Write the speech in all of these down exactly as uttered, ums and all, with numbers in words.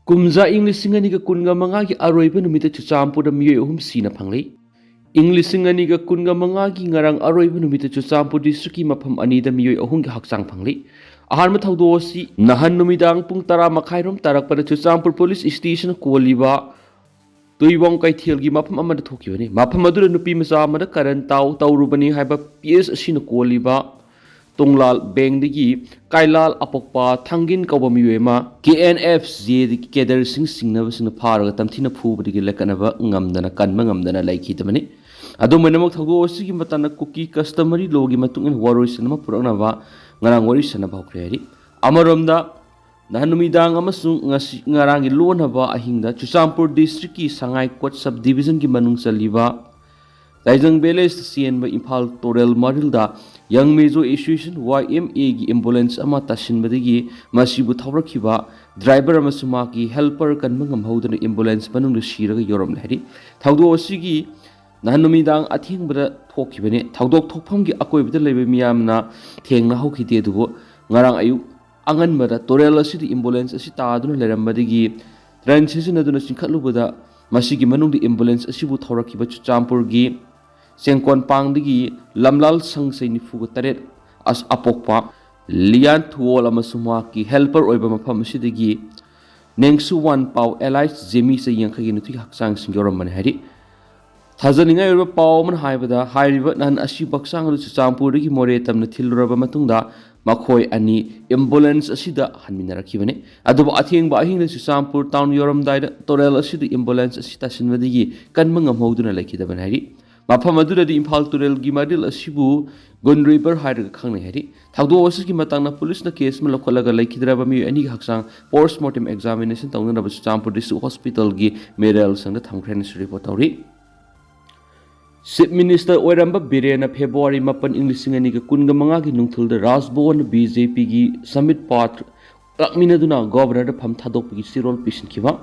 ꯀꯨꯝꯖꯥ ꯏꯪ ꯂꯤꯁꯤꯡ ꯑꯅꯤꯒ ꯀꯨꯟꯒ ꯃꯉꯥꯒꯤ ꯑꯔꯣꯏꯕ ꯅꯨꯃꯤꯠꯇ ꯆꯨꯔꯆꯥꯟꯄꯨꯔꯗ ꯃꯤꯑꯣꯏ ꯑꯍꯨꯝ ꯁꯤꯅ ꯐꯪꯂꯤ꯫ ꯏꯪ ꯂꯤꯁꯤꯡ ꯑꯅꯤꯒ ꯀꯨꯟꯒ ꯃꯉꯥꯒꯤ ꯉꯔꯥꯡ ꯑꯔꯣꯏꯕ ꯅꯨꯃꯤꯠꯇ ꯆꯨꯔꯆꯥꯟꯄꯨꯔ district ꯀꯤ ꯃꯐꯝ ꯑꯅꯤꯗ ꯃꯤꯑꯣꯏ ꯑꯍꯨꯝꯒꯤ ꯍꯛꯆꯥꯡ ꯐꯪꯂꯤ꯫ ꯑꯍꯥꯟꯕ ꯊꯧꯗꯣꯛ ꯑꯁꯤ ꯅꯍꯥꯟ ꯅꯨꯃꯤꯗꯥꯡ ꯄꯨꯡ ꯇꯔꯥ ꯃꯈꯥꯏꯔꯣꯝ ꯇꯥꯔꯛꯄꯗ ꯆꯨꯔꯆꯥꯟꯄꯨꯔ police station ꯀꯣꯜꯂꯤꯕ ꯇꯨꯏꯋꯣꯡ ꯀꯩꯊꯦꯜꯒꯤ ꯃꯐꯝ ꯑꯃꯗ ꯊꯣꯛꯈꯤꯕꯅꯤ꯫ ꯃꯐꯝ ꯑꯗꯨꯗ ꯅꯨꯄꯤ ꯃꯆꯥ ꯑꯃꯗ ꯀꯔꯟ ꯇꯥꯎ ꯇꯧꯔꯨꯕꯅꯤ ꯍꯥꯏꯕ P S ꯑꯁꯤꯅ ꯀꯣꯜꯂꯤꯕ ꯇꯣꯡꯂꯥꯜ ꯕꯦꯡꯗꯒꯤ ꯀꯥꯏꯂꯥꯜ ꯑꯄꯣꯛꯄ ꯊꯥꯡꯒꯤꯟ ꯀꯧꯕ ꯃꯤꯑꯣꯏ ꯑꯃ K N F J ꯗꯒꯤ cadre ꯁꯤꯡ ꯆꯤꯡꯅꯕꯁꯤꯡꯅ ꯐꯥꯔꯒ ꯇꯝꯊꯤꯅ ꯐꯨꯕꯗꯒꯤ ꯂꯦꯞꯈꯠꯅꯕ ꯉꯝꯗꯅ, ꯀꯟꯕ ꯉꯝꯗꯅ ꯂꯩꯈꯤꯗꯕꯅꯤ꯫ ꯑꯗꯨꯝ ꯑꯣꯏꯅꯃꯛ, ꯊꯧꯗꯣꯛ ꯑꯁꯤꯒꯤ ꯃꯇꯥꯡꯗ ꯀꯨꯀꯤ customary law ꯒꯤ ꯃꯇꯨꯡ ꯏꯟꯅ ꯋꯥꯔꯣꯏꯁꯤꯟ ꯑꯃ ꯄꯨꯔꯛꯅꯕ ꯉꯔꯥꯡ ꯋꯥꯔꯤ ꯁꯥꯟꯅꯕ ꯍꯧꯈ꯭ꯔꯦ ꯍꯥꯏꯔꯤ꯫ ꯑꯃꯔꯣꯝꯗ, ꯅꯍꯥꯟ ꯅꯨꯃꯤꯗꯥꯡ ꯑꯃꯁꯨꯡ ꯉꯁꯤ, ꯉꯔꯥꯡꯒꯤ ꯂꯣꯟꯅꯕ ꯑꯍꯤꯡꯗ ꯆꯨꯔꯆꯥꯟꯄꯨꯔ district ꯀꯤ ꯁꯉꯥꯏꯀꯣꯠ sub division ꯒꯤ ꯃꯅꯨꯡ ꯆꯜꯂꯤꯕ ꯂꯥꯏꯖꯪ village ꯇ ꯆꯦꯟꯕ Imphal ꯇꯣꯔꯦꯜ ꯃꯔꯤꯜꯗ Young Mizo Association, Y M A ꯒꯤ ambulance ꯑꯃ ꯇꯥꯁꯤꯟꯕꯗꯒꯤ ꯃꯁꯤꯕꯨ ꯊꯧꯔꯛꯈꯤꯕ driver ꯑꯃꯁꯨꯡ ꯃꯍꯥꯛꯀꯤ helper ꯀꯟꯕ ꯉꯝꯍꯧꯗꯅ ambulance ꯃꯅꯨꯡꯗ ꯁꯤꯔꯒ ꯌꯥꯎꯔꯝꯂꯦ ꯍꯥꯏꯔꯤ꯫ ꯊꯧꯗꯣꯛ ꯑꯁꯤꯒꯤ ꯅꯍꯥꯟ ꯅꯨꯃꯤꯗꯥꯡ ꯑꯊꯦꯡꯕꯗ ꯊꯣꯛꯈꯤꯕꯅꯤ꯫ ꯊꯧꯗꯣꯛ ꯊꯣꯛꯐꯝꯒꯤ ꯑꯀꯣꯏꯕꯗ ꯂꯩꯕ ꯃꯤꯌꯥꯝꯅ ꯊꯦꯡꯅꯍꯧꯈꯤꯗꯦ, ꯑꯗꯨꯕꯨ ꯉꯔꯥꯡ ꯑꯌꯨꯛ ꯑꯉꯟꯕꯗ ꯇꯣꯔꯦꯜ ꯑꯁꯤꯗ ambulance ꯑꯁꯤ ꯇꯥꯗꯨꯅ ꯂꯩꯔꯝꯕꯗꯒꯤ train ꯁꯤꯖꯤꯟꯅꯗꯨꯅ ꯆꯤꯡꯈꯠꯂꯨꯕꯗ ꯃꯁꯤꯒꯤ ꯃꯅꯨꯡꯗ ambulance ꯑꯁꯤꯕꯨ ꯊꯧꯔꯛꯈꯤꯕ ꯆꯨꯔꯆꯥꯟꯄꯨꯔꯒꯤ ꯆꯦꯡꯀꯣꯟꯄꯥꯡꯗꯒꯤ ꯂꯝꯂꯥꯜ ꯁꯪꯁꯩ ꯅꯤꯐꯨꯒ ꯇꯔꯦꯠ ꯑꯁ-, ꯑꯄꯣꯛꯄ ꯂꯤꯌꯥꯟ ꯊꯨꯋꯣꯜ ꯑꯃꯁꯨꯡ ꯃꯍꯥꯛꯀꯤ helper ꯑꯣꯏꯕ ꯃꯐꯝ ꯑꯁꯤꯗꯒꯤ ꯅꯦꯡꯁꯨꯋꯥꯟ ꯄꯥꯎ alias ꯖꯦꯃꯤ ꯆꯍꯤ ꯌꯥꯡꯈꯩꯒꯤ ꯅꯨꯄꯤꯒꯤ ꯍꯛꯆꯥꯡꯁꯤꯡ ꯌꯥꯎꯔꯝꯕꯅꯤ ꯍꯥꯏꯔꯤ꯫ ꯊꯥꯖꯅꯤꯡꯉꯥꯏ ꯑꯣꯏꯕ ꯄꯥꯎ ꯑꯃꯅ ꯍꯥꯏꯕꯗ, ꯍꯥꯏꯔꯤꯕ ꯅꯍꯥꯟ ꯑꯁꯤꯕ ꯍꯛꯆꯥꯡ ꯑꯗꯨ ꯆꯨꯔꯆꯥꯟꯄꯨꯔꯗꯒꯤ ꯃꯣꯔꯦ ꯇꯝꯅ ꯊꯤꯜꯂꯨꯔꯕ ꯃꯇꯨꯡꯗ ꯃꯈꯣꯏ ꯑꯅꯤ ambulance ꯑꯁꯤꯗ ꯍꯟꯃꯤꯟꯅꯔꯛꯈꯤꯕꯅꯤ꯫ ꯑꯗꯨꯕꯨ ꯑꯊꯦꯡꯕ ꯑꯍꯤꯡꯗ ꯆꯨꯔꯆꯥꯟꯄꯨꯔ town ꯌꯧꯔꯝꯗꯥꯏꯗ ꯇꯣꯔꯦꯜ ꯑꯁꯤꯗ ambulance ꯑꯁꯤ ꯇꯥꯁꯤꯟꯕꯗꯒꯤ ꯀꯟꯕ ꯉꯝꯍꯧꯗꯨꯅ ꯂꯩꯈꯤꯗꯕꯅꯤ ꯍꯥꯏꯔꯤ꯫ ꯃꯐꯝ ꯑꯗꯨꯗꯗꯤ ꯏꯝꯐꯥꯜ ꯇꯨꯔꯦꯜꯒꯤ ꯃꯔꯤꯜ ꯑꯁꯤꯕꯨ ꯒꯨꯟ river ꯍꯥꯏꯔꯒ ꯈꯪꯅꯩ ꯍꯥꯏꯔꯤ꯫ ꯊꯧꯗꯣꯛ ꯑꯁꯤꯒꯤ ꯃꯇꯥꯡꯗ ꯄꯨꯂꯤꯁꯅ case ꯑꯃ ꯂꯧꯈꯠꯂꯒ ꯂꯩꯈꯤꯗ꯭ꯔꯕ ꯃꯤꯑꯣꯏ ꯑꯅꯤꯒꯤ ꯍꯛꯆꯥꯡ post mortem examination ꯇꯧꯅꯅꯕ ꯆꯨꯔꯆꯥꯟꯄꯨꯔ district hospital ꯒꯤ ꯃꯦꯔꯦꯜ ꯁꯪꯗ ꯊꯝꯈ꯭ꯔꯦ ꯍꯥꯏꯅꯁꯨ report ꯇꯧꯔꯤ꯫ Chief Minister ꯑꯣꯏꯔꯝꯕ ꯕꯤꯔꯦꯟꯅ February ꯃꯥꯄꯟ, ꯏꯪ ꯂꯤꯁꯤꯡ ꯑꯅꯤꯒ ꯀꯨꯟꯒ ꯃꯉꯥꯒꯤ ꯅꯨꯡꯊꯤꯜꯗ ꯔꯥꯖ ꯚꯋꯟ BJP ꯒꯤ ꯁꯃꯤꯠ ꯄꯥꯊ ꯂꯥꯛꯃꯤꯟꯅꯗꯨꯅ Governor ꯗ ꯐꯝ ꯊꯥꯗꯣꯛꯄꯒꯤ ꯆꯦꯔꯣꯜ ꯄꯤꯁꯤꯟꯈꯤꯕ꯫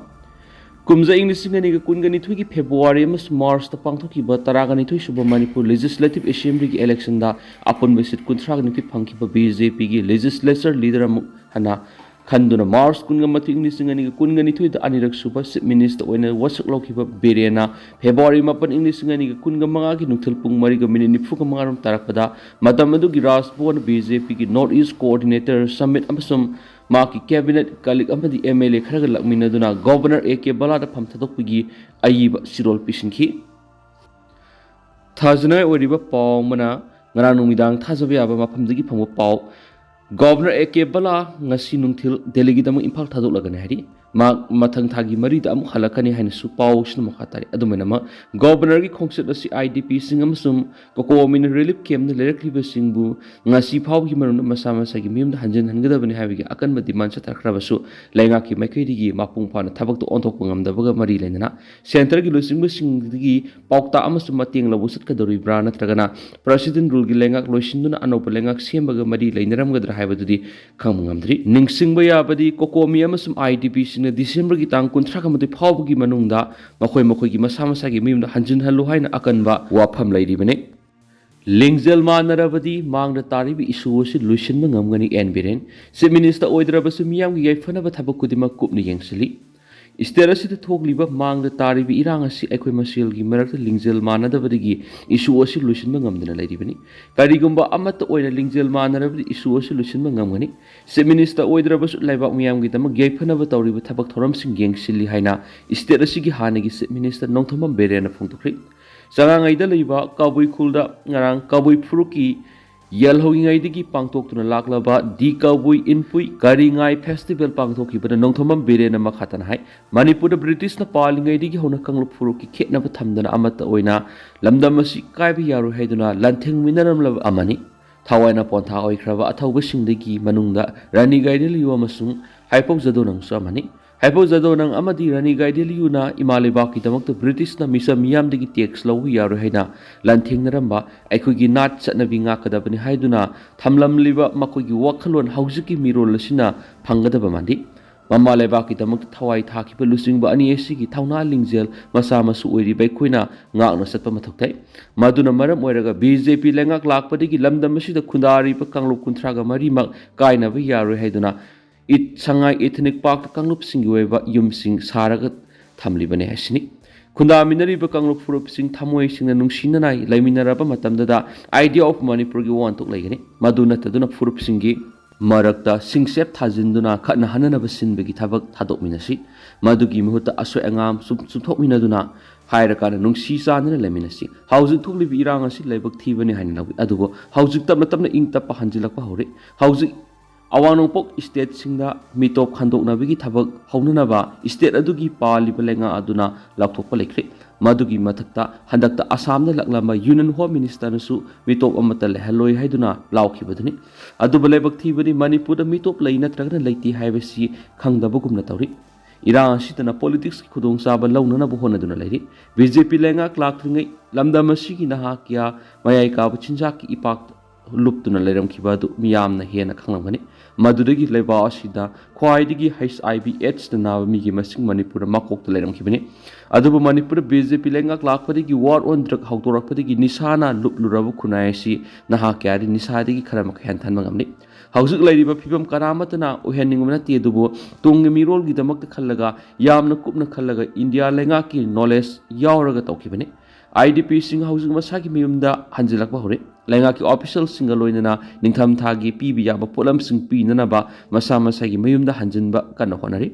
ꯀꯨꯝꯖꯥ ꯏꯪ ꯂꯤꯁꯤꯡ ꯑꯅꯤꯒ ꯀꯨꯟꯒ ꯅꯤꯊꯣꯏꯒꯤ February ꯑꯃꯁꯨꯡ March ꯇ ꯄꯥꯡꯊꯣꯛꯈꯤꯕ ꯇꯔꯥꯒ ꯅꯤꯊꯣꯏ ꯁꯨꯕ ꯃꯅꯤꯄꯨꯔ Legislative Assembly ꯒꯤ election ꯗ ꯑꯄꯨꯟꯕ seat ꯀꯨꯟꯊ꯭ꯔꯥꯒ ꯅꯤꯊꯣꯏ ꯐꯪꯈꯤꯕ BJP ꯒꯤ legislature leader ꯑꯃꯨꯛ ꯍꯟꯅ ꯈꯟꯗꯨꯅ ꯃꯥꯔꯆ ꯀꯨꯟꯒ ꯃꯥꯊꯣꯏ, ꯏꯪ ꯂꯤꯁꯤꯡ ꯑꯅꯤꯒ ꯀꯨꯟꯒ ꯅꯤꯊꯣꯏꯗ ꯑꯅꯤꯔꯛ ꯁꯨꯕ ꯆꯤꯐ ꯃꯤꯅꯤꯁꯇꯔ ꯑꯣꯏꯅ ꯋꯥꯁꯛ ꯂꯧꯈꯤꯕ ꯕꯤꯔꯦꯟꯅ ꯐꯦꯕ꯭ꯔꯨꯋꯥꯔꯤ ꯃꯥꯄꯟ, ꯏꯪ ꯂꯤꯁꯤꯡ ꯑꯅꯤꯒ ꯀꯨꯟꯒ ꯃꯉꯥꯒꯤ ꯅꯨꯡꯊꯤꯜ ꯄꯨꯡ ꯃꯔꯤꯒ ꯃꯤꯅꯤꯠ ꯅꯤꯐꯨꯒ ꯃꯉꯥꯔꯣꯝ ꯇꯥꯔꯛꯄꯗ, ꯃꯇꯝ ꯑꯗꯨꯒꯤ ꯔꯥꯖ ꯚꯋꯟ ꯕꯤ ꯖꯦ ꯄꯤꯒꯤ ꯅꯣꯔꯠ ꯏꯁ ꯀꯣꯑꯣꯔꯗꯤꯅꯦꯇꯔ ꯁꯃꯤꯠ ꯑꯃꯁꯨꯡ ꯃꯍꯥꯛꯀꯤ ꯀꯦꯕꯤꯅꯦꯠ ꯀꯂꯤꯛ ꯑꯃꯗꯤ ꯑꯦꯝ ꯑꯦꯜ ꯑꯦ ꯈꯔꯒ ꯂꯥꯛꯃꯤꯟꯅꯗꯨꯅ ꯒꯣꯚꯔꯅꯔ ꯑꯦ ꯀꯦ ꯕꯂꯥꯗ ꯐꯝ ꯊꯥꯗꯣꯛꯄꯒꯤ ꯑꯏꯕ ꯆꯤꯔꯣꯜ ꯄꯤꯁꯤꯟꯈꯤ꯫ ꯊꯥꯖꯅꯤꯡꯉꯥꯏ ꯑꯣꯏꯔꯤꯕ ꯄꯥꯎ ꯑꯃꯅ, ꯉꯔꯥꯡ ꯅꯨꯃꯤꯗꯥꯡ ꯊꯥꯖꯕ ꯌꯥꯕ ꯃꯐꯝꯗꯒꯤ ꯐꯪꯕ ꯄꯥꯎ, ꯒꯣꯚꯔꯅꯔ ꯑꯦ ꯀꯦ ꯕꯂꯥ ꯉꯁꯤ ꯅꯨꯡꯊꯤꯜ ꯗꯦꯜꯂꯤꯒꯤꯗꯃꯛ ꯏꯝꯐꯥꯜ ꯊꯥꯗꯣꯛꯂꯒꯅꯤ ꯍꯥꯏꯔꯤ꯫ ꯃꯍꯥꯛ ꯃꯊꯪ ꯊꯥꯒꯤ ꯃꯔꯤꯗ ꯑꯃꯨꯛ ꯍꯜꯂꯛꯀꯅꯤ ꯍꯥꯏꯅꯁꯨ ꯄꯥꯎꯁꯤꯅ ꯃꯈꯥ ꯇꯥꯔꯤ꯫ ꯑꯗꯨꯃꯥꯏꯅꯃꯛ, ꯒꯣꯚꯔꯅꯔꯒꯤ ꯈꯣꯡꯆꯠ ꯑꯁꯤ ꯑꯥꯏ ꯗꯤ ꯄꯤꯁꯤꯡ ꯑꯃꯁꯨꯡ ꯀꯣꯀꯣꯃꯤꯅ ꯔꯤꯂꯤꯐ ꯀꯦꯝꯞꯇ ꯂꯩꯔꯛꯂꯤꯕꯁꯤꯡꯕꯨ ꯉꯁꯤ ꯐꯥꯎꯕꯒꯤ ꯃꯅꯨꯡꯗ ꯃꯁꯥ ꯃꯁꯥꯒꯤ ꯃꯌꯨꯝꯗ ꯍꯟꯖꯤꯟꯍꯟꯒꯗꯕꯅꯤ ꯍꯥꯏꯕꯒꯤ ꯑꯀꯟꯕ ꯗꯤꯃꯥꯟ ꯆꯠꯊꯈ꯭ꯔꯕꯁꯨ, ꯂꯩꯉꯥꯛꯀꯤ ꯃꯥꯏꯀꯩꯗꯒꯤ ꯃꯄꯨꯡ ꯐꯥꯅ ꯊꯕꯛꯇ ꯑꯣꯟꯊꯣꯛꯄ ꯉꯝꯗꯕꯒ ꯃꯔꯤ ꯂꯩꯅꯅ, ꯁꯦꯟꯇꯔꯒꯤ ꯂꯨꯆꯤꯡꯕꯁꯤꯡꯗꯒꯤ ꯄꯥꯎꯇꯥꯛ ꯑꯃꯁꯨꯡ ꯃꯇꯦꯡ ꯂꯧꯕ ꯆꯠꯀꯗꯧꯔꯤꯕ꯭ꯔꯥ, ꯅꯠꯇ꯭ꯔꯒꯅ ꯄ꯭ꯔꯦꯁꯤꯗꯦꯟꯠ ꯔꯨꯜꯒꯤ ꯂꯩꯉꯥꯛ ꯂꯣꯏꯁꯤꯟꯗꯨꯅ ꯑꯅꯧꯕ ꯂꯩꯉꯥꯛ ꯁꯦꯝꯕꯒ ꯃꯔꯤ ꯂꯩꯅꯔꯝꯒꯗ꯭ꯔꯥ ꯍꯥꯏꯕꯗꯨꯗꯤ ꯈꯪꯕ ꯉꯝꯗ꯭ꯔꯤ꯫ ꯅꯤꯡꯁꯤꯡꯕ ꯌꯥꯕꯗꯤ, ꯀꯣꯀꯣꯃꯤ ꯑꯃꯁꯨꯡ ꯑꯥꯏ ꯗꯤ ꯄꯤꯁꯤꯡꯅ ꯗꯤꯁꯦꯝꯕꯔꯒꯤ ꯇꯥꯡ ꯀꯨꯟꯊ꯭ꯔꯥꯒ ꯃꯥꯊꯣꯏ ꯐꯥꯎꯕꯒꯤ ꯃꯅꯨꯡꯗ ꯃꯈꯣꯏ ꯃꯈꯣꯏꯒꯤ ꯃꯁꯥ ꯃꯁꯥꯒꯤ ꯃꯌꯨꯝꯗ ꯍꯟꯖꯤꯟꯍꯜꯂꯨ ꯍꯥꯏꯅ ꯑꯀꯟꯕ ꯋꯥꯐꯝ ꯂꯩꯔꯤꯕꯅꯤ꯫ ꯂꯤꯡꯖꯦꯜ ꯃꯥꯟꯅꯔꯕꯗꯤ ꯃꯥꯡꯗ ꯇꯥꯔꯤꯕ ꯏꯁꯨ ꯑꯁꯤ ꯂꯣꯏꯁꯤꯟꯕ ꯉꯝꯒꯅꯤ, ꯑꯦꯟ ꯕꯤꯔꯦꯟ꯫ ꯆꯤꯐ ꯃꯤꯅꯤꯁꯇꯔ ꯑꯣꯏꯗ꯭ꯔꯕꯁꯨ ꯃꯤꯌꯥꯝꯒꯤ ꯌꯥꯏꯐꯅꯕ ꯊꯕꯛ ꯈꯨꯗꯤꯡꯃꯛ ꯀꯨꯞꯅ ꯌꯦꯡꯁꯤꯜꯂꯤ꯫ ꯁ꯭ꯇꯦꯠ ꯑꯁꯤꯗ ꯊꯣꯛꯂꯤꯕ ꯃꯥꯡꯗ ꯇꯥꯔꯤꯕ ꯏꯔꯥꯡ ꯑꯁꯤ ꯑꯩꯈꯣꯏ ꯃꯁꯦꯜꯒꯤ ꯃꯔꯛꯇ ꯂꯤꯡꯖꯦꯜ ꯃꯥꯟꯅꯗꯕꯗꯒꯤ ꯏꯁꯨ ꯑꯁꯤ ꯂꯣꯏꯁꯤꯟꯕ ꯉꯝꯗꯅ ꯂꯩꯔꯤꯕꯅꯤ꯫ ꯀꯔꯤꯒꯨꯝꯕ ꯑꯃꯠꯇ ꯑꯣꯏꯅ ꯂꯤꯡꯖꯦꯜ ꯃꯥꯟꯅꯔꯕꯗꯤ ꯏꯁꯨ ꯑꯁꯤ ꯂꯣꯏꯁꯤꯟꯕ ꯉꯝꯒꯅꯤ꯫ ꯆꯤꯐ ꯃꯤꯅꯤꯁꯇꯔ ꯑꯣꯏꯗ꯭ꯔꯕꯁꯨ ꯂꯩꯕꯥꯛ ꯃꯤꯌꯥꯝꯒꯤꯗꯃꯛ ꯌꯥꯏꯐꯅꯕ ꯇꯧꯔꯤꯕ ꯊꯕꯛ ꯊꯧꯔꯝꯁꯤꯡ ꯌꯦꯡꯁꯤꯜꯂꯤ ꯍꯥꯏꯅ ꯁ꯭ꯇꯦꯠ ꯑꯁꯤꯒꯤ ꯍꯥꯟꯅꯒꯤ ꯆꯤꯐ ꯃꯤꯅꯤꯁꯇꯔ ꯅꯣꯡꯊꯣꯝꯕꯝ ꯕꯤꯔꯦꯟꯅ ꯐꯣꯡꯗꯣꯛꯈ꯭ꯔꯤ꯫ ꯆꯉꯥꯉꯩꯗ ꯂꯩꯕ ꯀꯕꯨꯏ ꯈꯨꯜꯗ ꯉꯔꯥꯡ ꯀꯕꯨꯏ ꯐꯨꯔꯨꯞꯀꯤ ꯌꯦꯜꯍꯧꯔꯤꯉꯩꯗꯒꯤ ꯄꯥꯡꯊꯣꯛꯇꯨꯅ ꯂꯥꯛꯂꯕ ꯗꯤ ꯀꯕꯨꯏ ꯏꯟꯄꯨꯏ ꯀꯔꯤꯉꯥꯏ ꯐꯦꯁꯇꯤꯚꯦꯜ ꯄꯥꯡꯊꯣꯛꯈꯤꯕꯗ ꯅꯣꯡꯊꯣꯝꯕꯝ ꯕꯤꯔꯦꯟꯅ ꯃꯈꯥ ꯇꯥꯅ ꯍꯥꯏ, ꯃꯅꯤꯄꯨꯔꯗ ꯕ꯭ꯔꯤꯇꯤꯁꯅ ꯄꯥꯜꯂꯤꯉꯩꯗꯒꯤ ꯍꯧꯅ ꯀꯥꯡꯂꯨꯞ ꯐꯨꯔꯨꯞꯀꯤ ꯈꯦꯠꯅꯕ ꯊꯝꯗꯅ ꯑꯃꯠꯇ ꯑꯣꯏꯅ ꯂꯝꯗꯝ ꯑꯁꯤ ꯀꯥꯏꯕ ꯌꯥꯔꯣꯏ ꯍꯥꯏꯗꯨꯅ ꯂꯥꯟꯊꯦꯡꯃꯤꯟꯅꯔꯝꯂꯕ ꯑꯃꯅꯤ꯫ ꯊꯋꯥꯏꯅ ꯄꯣꯟꯊꯥ ꯑꯣꯏꯈ꯭ꯔꯕ ꯑꯊꯧꯕꯁꯤꯡꯗꯒꯤ ꯃꯅꯨꯡꯗ ꯔꯥꯅꯤ ꯒꯥꯏꯗꯦꯟꯂꯤꯌꯨ ꯑꯃꯁꯨꯡ ꯍꯥꯏꯐꯧ ꯖꯥꯗꯣꯅꯪꯁꯨ ꯑꯃꯅꯤ꯫ ꯍꯥꯏꯐꯧ ꯖꯥꯗꯣꯅꯪ ꯑꯃꯗꯤ ꯔꯥꯅꯤ ꯒꯥꯏꯗꯦꯟꯂꯤꯌꯨꯅ ꯏꯃꯥ ꯂꯩꯕꯥꯛꯀꯤꯗꯃꯛꯇ ꯕ꯭ꯔꯤꯇꯤꯁꯅ ꯃꯤꯆꯝ ꯃꯤꯌꯥꯝꯗꯒꯤ ꯇꯦꯛꯁ ꯂꯧꯕ ꯌꯥꯔꯣꯏ ꯍꯥꯏꯅ ꯂꯥꯟꯊꯦꯡꯅꯔꯝꯕ ꯑꯩꯈꯣꯏꯒꯤ ꯅꯥꯠ ꯆꯠꯅꯕꯤ ꯉꯥꯛꯀꯗꯕꯅꯤ ꯍꯥꯏꯗꯨꯅ ꯊꯝꯂꯝꯂꯤꯕ ꯃꯈꯣꯏꯒꯤ ꯋꯥꯈꯜꯂꯣꯟ ꯍꯧꯖꯤꯛꯀꯤ ꯃꯤꯔꯣꯜ ꯑꯁꯤꯅ ꯐꯪꯒꯗꯕ ꯃꯥꯟꯗꯦ꯫ ꯃꯃꯥ ꯂꯩꯕꯥꯛꯀꯤꯗꯃꯛꯇ ꯊꯋꯥꯏ ꯊꯥꯈꯤꯕ ꯂꯨꯆꯤꯡꯕ ꯑꯅꯤ ꯑꯁꯤꯒꯤ ꯊꯧꯅꯥ ꯂꯤꯡꯖꯦꯜ ꯃꯆꯥ ꯃꯁꯨ ꯑꯣꯏꯔꯤꯕ ꯑꯩꯈꯣꯏꯅ ꯉꯥꯛꯅ ꯆꯠꯄ ꯃꯊꯧ ꯇꯥꯏ꯫ ꯃꯗꯨꯅ ꯃꯔꯝ ꯑꯣꯏꯔꯒ ꯕꯤ ꯖꯦ ꯄꯤ ꯂꯩꯉꯥꯛ ꯂꯥꯛꯄꯗꯒꯤ ꯂꯝꯗꯝ ꯑꯁꯤꯗ ꯈꯨꯟꯗꯥꯔꯤꯕ ꯀꯥꯡꯂꯨꯞ ꯀꯨꯟꯊ꯭ꯔꯥꯒ ꯃꯔꯤꯃꯛ ꯀꯥꯏꯅꯕ ꯌꯥꯔꯣꯏ ꯍꯥꯏꯗꯨꯅ ꯏꯠ-, ꯁꯉꯥꯏ ꯏꯊꯅꯤꯛ ꯄꯥꯔꯛꯇ ꯀꯥꯡꯂꯨꯞꯁꯤꯡꯒꯤ ꯑꯣꯏꯕ ꯌꯨꯝꯁꯤꯡ ꯁꯥꯔꯒ ꯊꯝꯂꯤꯕꯅꯤ ꯍꯥꯏꯁꯤꯅꯤ꯫ ꯈꯨꯟꯗꯥꯃꯤꯟꯅꯔꯤꯕ ꯀꯥꯡꯂꯨꯞ ꯐꯨꯔꯨꯞꯁꯤꯡ ꯊꯃꯣꯏ ꯁꯦꯡꯅ ꯅꯨꯡꯁꯤꯅꯅ ꯂꯩꯃꯤꯟꯅꯔꯕ ꯃꯇꯝꯗꯨꯗ Idea of Manipurꯒꯤ ꯋꯥꯍꯟꯊꯣꯛ ꯂꯩꯒꯅꯤ꯫ ꯃꯗꯨ ꯅꯠꯇꯗꯨꯅ ꯐꯨꯔꯨꯞꯁꯤꯡꯒꯤ ꯃꯔꯛꯇ ꯁꯤꯡꯆꯦꯞ ꯊꯥꯖꯤꯟꯗꯨꯅ ꯈꯠꯅ ꯍꯟꯅꯅꯕ ꯁꯤꯟꯕꯒꯤ ꯊꯕꯛ ꯊꯥꯗꯣꯛꯃꯤꯟꯅꯁꯤ꯫ ꯃꯗꯨꯒꯤ ꯃꯍꯨꯠꯇ ꯑꯁꯣꯏ ꯑꯉꯥꯝ ꯆꯨꯝ-, ꯆꯨꯝꯊꯣꯛꯃꯤꯟꯅꯗꯨꯅ ꯍꯥꯏꯔꯀꯥꯟꯗ ꯅꯨꯡꯁꯤ ꯆꯥꯟꯅꯅ ꯂꯩꯃꯤꯟꯅꯁꯤ꯫ ꯍꯧꯖꯤꯛ ꯊꯣꯛꯂꯤꯕ ꯏꯔꯥꯡ ꯑꯁꯤ ꯂꯥꯏꯕꯛ ꯊꯤꯕꯅꯤ ꯍꯥꯏꯅ ꯂꯧꯏ꯫ ꯑꯗꯨꯕꯨ ꯍꯧꯖꯤꯛ ꯇꯞꯅ ꯇꯞꯅ ꯏꯪ ꯇꯞꯄ ꯍꯟꯖꯤꯜꯂꯛꯄ ꯍꯧꯔꯦ꯫ ꯍꯧꯖꯤꯛ ꯑꯋꯥꯡ ꯅꯣꯡꯄꯣꯛ ꯏꯁꯇꯦꯠꯁꯤꯡꯗ ꯃꯤꯇꯣꯞ ꯈꯟꯗꯣꯛꯅꯕꯒꯤ ꯊꯕꯛ ꯍꯧꯅꯅꯕ ꯏꯁꯇꯦꯠ ꯑꯗꯨꯒꯤ ꯄꯥꯜꯂꯤꯕ ꯂꯩꯉꯥꯛ ꯑꯗꯨꯅ ꯂꯥꯎꯊꯣꯛꯄ ꯂꯩꯈ꯭ꯔꯦ꯫ ꯃꯗꯨꯒꯤ ꯃꯊꯛꯇ ꯍꯟꯗꯛꯇ ꯑꯁꯥꯝꯗ ꯂꯥꯛꯂꯝꯕ ꯌꯨꯅꯤꯌꯟ ꯍꯣꯝ ꯃꯤꯅꯤꯁꯇꯔꯅꯁꯨ ꯃꯤꯇꯣꯞ ꯑꯃꯠꯇ ꯂꯩꯍꯜꯂꯣꯏ ꯍꯥꯏꯗꯨꯅ ꯂꯥꯎꯈꯤꯕꯗꯨꯅꯤ꯫ ꯑꯗꯨꯕꯨ ꯂꯥꯏꯕꯛ ꯊꯤꯕꯗꯤ ꯃꯅꯤꯄꯨꯔꯗ ꯃꯤꯇꯣꯞ ꯂꯩ ꯅꯠꯇ꯭ꯔꯒꯅ ꯂꯩꯇꯦ ꯍꯥꯏꯕꯁꯤ ꯈꯪꯗꯕꯒꯨꯝꯅ ꯇꯧꯔꯤ꯫ ꯏꯔꯥꯡ ꯑꯁꯤꯗꯅ ꯄꯣꯂꯤꯇꯤꯛꯁꯀꯤ ꯈꯨꯗꯣꯡꯆꯥꯕ ꯂꯧꯅꯅꯕ ꯍꯣꯠꯅꯗꯨꯅ ꯂꯩꯔꯤ꯫ ꯕꯤ ꯖꯦ ꯄꯤ ꯂꯩꯉꯥꯛ ꯂꯥꯛꯇ꯭ꯔꯤꯉꯩ ꯂꯝꯗꯝ ꯑꯁꯤꯒꯤ ꯅꯍꯥ ꯀꯌꯥ ꯃꯌꯥꯏ ꯀꯥꯕ ꯆꯤꯟꯖꯥꯛꯀꯤ ꯏꯄꯥꯛ ꯂꯨꯞꯇꯨꯅ ꯂꯩꯔꯝꯈꯤꯕ ꯑꯗꯨ ꯃꯤꯌꯥꯝꯅ ꯍꯦꯟꯅ ꯈꯪꯂꯝꯒꯅꯤ꯫ ꯃꯗꯨꯗꯒꯤ ꯂꯩꯕꯥꯛ ꯑꯁꯤꯗ ꯈ꯭ꯋꯥꯏꯗꯒꯤ H I V AIDS ꯅ ꯅꯥꯕ ꯃꯤꯒꯤ ꯃꯁꯤꯡ ꯃꯅꯤꯄꯨꯔꯗ ꯃꯀꯣꯛꯇ ꯂꯩꯔꯝꯈꯤꯕꯅꯤ꯫ ꯑꯗꯨꯕꯨ ꯃꯅꯤꯄꯨꯔꯗ ꯕꯤ ꯖꯦ ꯄꯤ ꯂꯩꯉꯥꯛ ꯂꯥꯛꯄꯗꯒꯤ War on Drug ꯍꯧꯗꯣꯔꯛꯄꯗꯒꯤ ꯅꯤꯁꯥꯅ ꯂꯨꯞꯂꯨꯔꯕ ꯈꯨꯟꯅꯥꯏ ꯑꯁꯤ ꯅꯍꯥ ꯀꯌꯥꯗꯤ ꯅꯤꯁꯥꯗꯒꯤ ꯈꯔ ꯃꯈꯩ ꯍꯟꯊꯍꯟꯕ ꯉꯝꯂꯤ꯫ ꯍꯧꯖꯤꯛ ꯂꯩꯔꯤꯕ ꯐꯤꯕꯝ ꯀꯅꯥꯃꯠꯇꯅ ꯑꯣꯏꯍꯟꯅꯤꯡꯕ ꯅꯠꯇꯦ, ꯑꯗꯨꯕꯨ ꯇꯨꯡꯒꯤ ꯃꯤꯔꯣꯜꯒꯤꯗꯃꯛꯇ ꯈꯜꯂꯒ, ꯌꯥꯝꯅ ꯀꯨꯞꯅ ꯈꯜꯂꯒ, ꯏꯟꯗꯤꯌꯥ ꯂꯩꯉꯥꯛꯀꯤ ꯅꯣꯂꯦꯖ ꯌꯥꯎꯔꯒ ꯇꯧꯈꯤꯕꯅꯤ꯫ ꯑꯥꯏ ꯗꯤ ꯄꯤꯁꯤꯡ ꯍꯧꯖꯤꯛ ꯃꯁꯥꯒꯤ ꯃꯌꯨꯝꯗ ꯍꯟꯖꯤꯜꯂꯛꯄ ꯍꯧꯔꯦ꯫ ꯂꯩꯉꯥꯛꯀꯤ ꯑꯣꯐꯤꯁꯤꯌꯦꯜꯁꯤꯡꯒ ꯂꯣꯏꯅꯅ ꯅꯤꯡꯊꯝꯊꯥꯒꯤ ꯄꯤꯕ ꯌꯥꯕ ꯄꯣꯠꯂꯝꯁꯤꯡ ꯄꯤꯅꯅꯕ ꯃꯁꯥ ꯃꯁꯥꯒꯤ ꯃꯌꯨꯝꯗ ꯍꯟꯖꯤꯟꯕ ꯀꯟꯅ ꯍꯣꯠꯅꯔꯤ꯫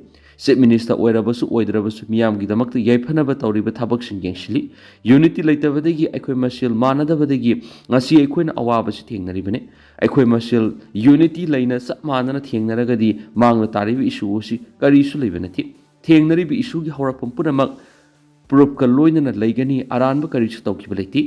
ꯆꯤꯐ ꯃꯤꯅꯤꯁꯇꯔ ꯑꯣꯏꯔꯕꯁꯨ ꯑꯣꯏꯗ꯭ꯔꯕꯁꯨ ꯃꯤꯌꯥꯝꯒꯤꯗꯃꯛꯇ ꯌꯥꯏꯐꯅꯕ ꯇꯧꯔꯤꯕ ꯊꯕꯛꯁꯤꯡ ꯌꯦꯡꯁꯤꯜꯂꯤ꯫ ꯌꯨꯅꯤꯇꯤ ꯂꯩꯇꯕꯗꯒꯤ, ꯑꯩꯈꯣꯏ ꯃꯁꯦꯜ ꯃꯥꯟꯅꯗꯕꯗꯒꯤ ꯉꯁꯤ ꯑꯩꯈꯣꯏꯅ ꯑꯋꯥꯕꯁꯤ ꯊꯦꯡꯅꯔꯤꯕꯅꯤ꯫ ꯑꯩꯈꯣꯏ ꯃꯁꯦꯜ ꯌꯨꯅꯤꯇꯤ ꯂꯩꯅ ꯆꯞ ꯃꯥꯟꯅꯅ ꯊꯦꯡꯅꯔꯒꯗꯤ ꯃꯥꯡꯗ ꯇꯥꯔꯤꯕ ꯏꯁꯨ ꯑꯁꯤ ꯀꯔꯤꯁꯨ ꯂꯩꯕ ꯅꯠꯇꯦ꯫ ꯊꯦꯡꯅꯔꯤꯕ ꯏꯁꯨꯒꯤ ꯍꯧꯔꯛꯐꯝ ꯄꯨꯝꯅꯃꯛ ꯄ꯭ꯔꯨꯐꯀ ꯂꯣꯏꯅꯅ ꯂꯩꯒꯅꯤ, ꯑꯔꯥꯟꯕ ꯀꯔꯤꯁꯨ ꯇꯧꯈꯤꯕ ꯂꯩꯇꯦ꯫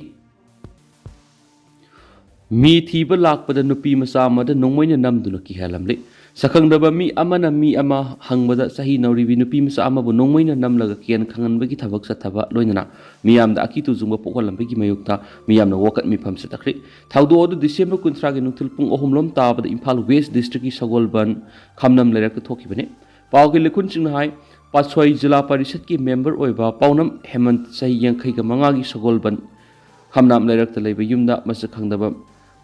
ꯃꯤ ꯊꯤꯕ ꯂꯥꯛꯄꯗ ꯅꯨꯄꯤ ꯃꯆꯥ ꯑꯃꯗ ꯅꯣꯡꯃꯩꯅ ꯅꯝꯗꯨꯅ ꯀꯤꯍꯜꯂꯝꯂꯦ꯫ ꯁꯛꯈꯪꯗꯕ ꯃꯤ ꯑꯃꯅ ꯃꯤ ꯑꯃ ꯍꯪꯕꯗ ꯆꯍꯤ ꯅꯧꯔꯤꯕꯤ ꯅꯨꯄꯤ ꯃꯆꯥ ꯑꯃꯕꯨ ꯅꯣꯡꯃꯩꯅ ꯅꯝꯂꯒ ꯀꯤꯍꯟ ꯈꯪꯍꯟꯕꯒꯤ ꯊꯕꯛ ꯆꯠꯊꯕ ꯂꯣꯏꯅꯅ ꯃꯤꯌꯥꯝꯗ ꯑꯀꯤ ꯇꯨꯖꯨꯡꯕ ꯄꯣꯛꯍꯜꯂꯝꯕꯒꯤ ꯃꯥꯌꯣꯛꯇ ꯃꯤꯌꯥꯝꯅ ꯋꯥꯀꯠ ꯃꯤꯐꯝ ꯆꯠꯊꯈ꯭ꯔꯦ꯫ ꯊꯧꯗꯣꯛ ꯑꯗꯨ ꯗꯤꯁꯦꯝꯕꯔ ꯀꯨꯟꯊ꯭ꯔꯥꯒꯤ ꯅꯨꯡꯊꯤꯜ ꯄꯨꯡ ꯑꯍꯨꯝ ꯂꯣꯝ ꯇꯥꯕꯗ ꯏꯝꯐꯥꯜ ꯋꯦꯁ ꯗꯤꯁꯇ꯭ꯔꯤꯛꯀꯤ ꯁꯒꯣꯜꯕꯟ ꯈꯝꯅꯝ ꯂꯩꯔꯛꯇ ꯊꯣꯛꯈꯤꯕꯅꯤ꯫ ꯄꯥꯎꯒꯤ ꯂꯤꯈꯨꯟꯁꯤꯡꯅ ꯍꯥꯏ, ꯄꯥꯠꯁꯣꯏ ꯖꯤꯂꯥ ꯄꯔꯤꯁꯠꯀꯤ ꯃꯦꯝꯕꯔ ꯑꯣꯏꯕ ꯄꯥꯎꯅꯝ ꯍꯦꯃꯟ, ꯆꯍꯤ ꯌꯥꯡꯈꯩꯒ ꯃꯉꯥꯒꯤ, ꯁꯒꯣꯜꯕꯟ ꯈꯝꯅꯥꯝ ꯂꯩꯔꯛꯇ ꯂꯩꯕ ꯌꯨꯝꯗ ꯃꯁꯛ ꯈꯪꯗꯕ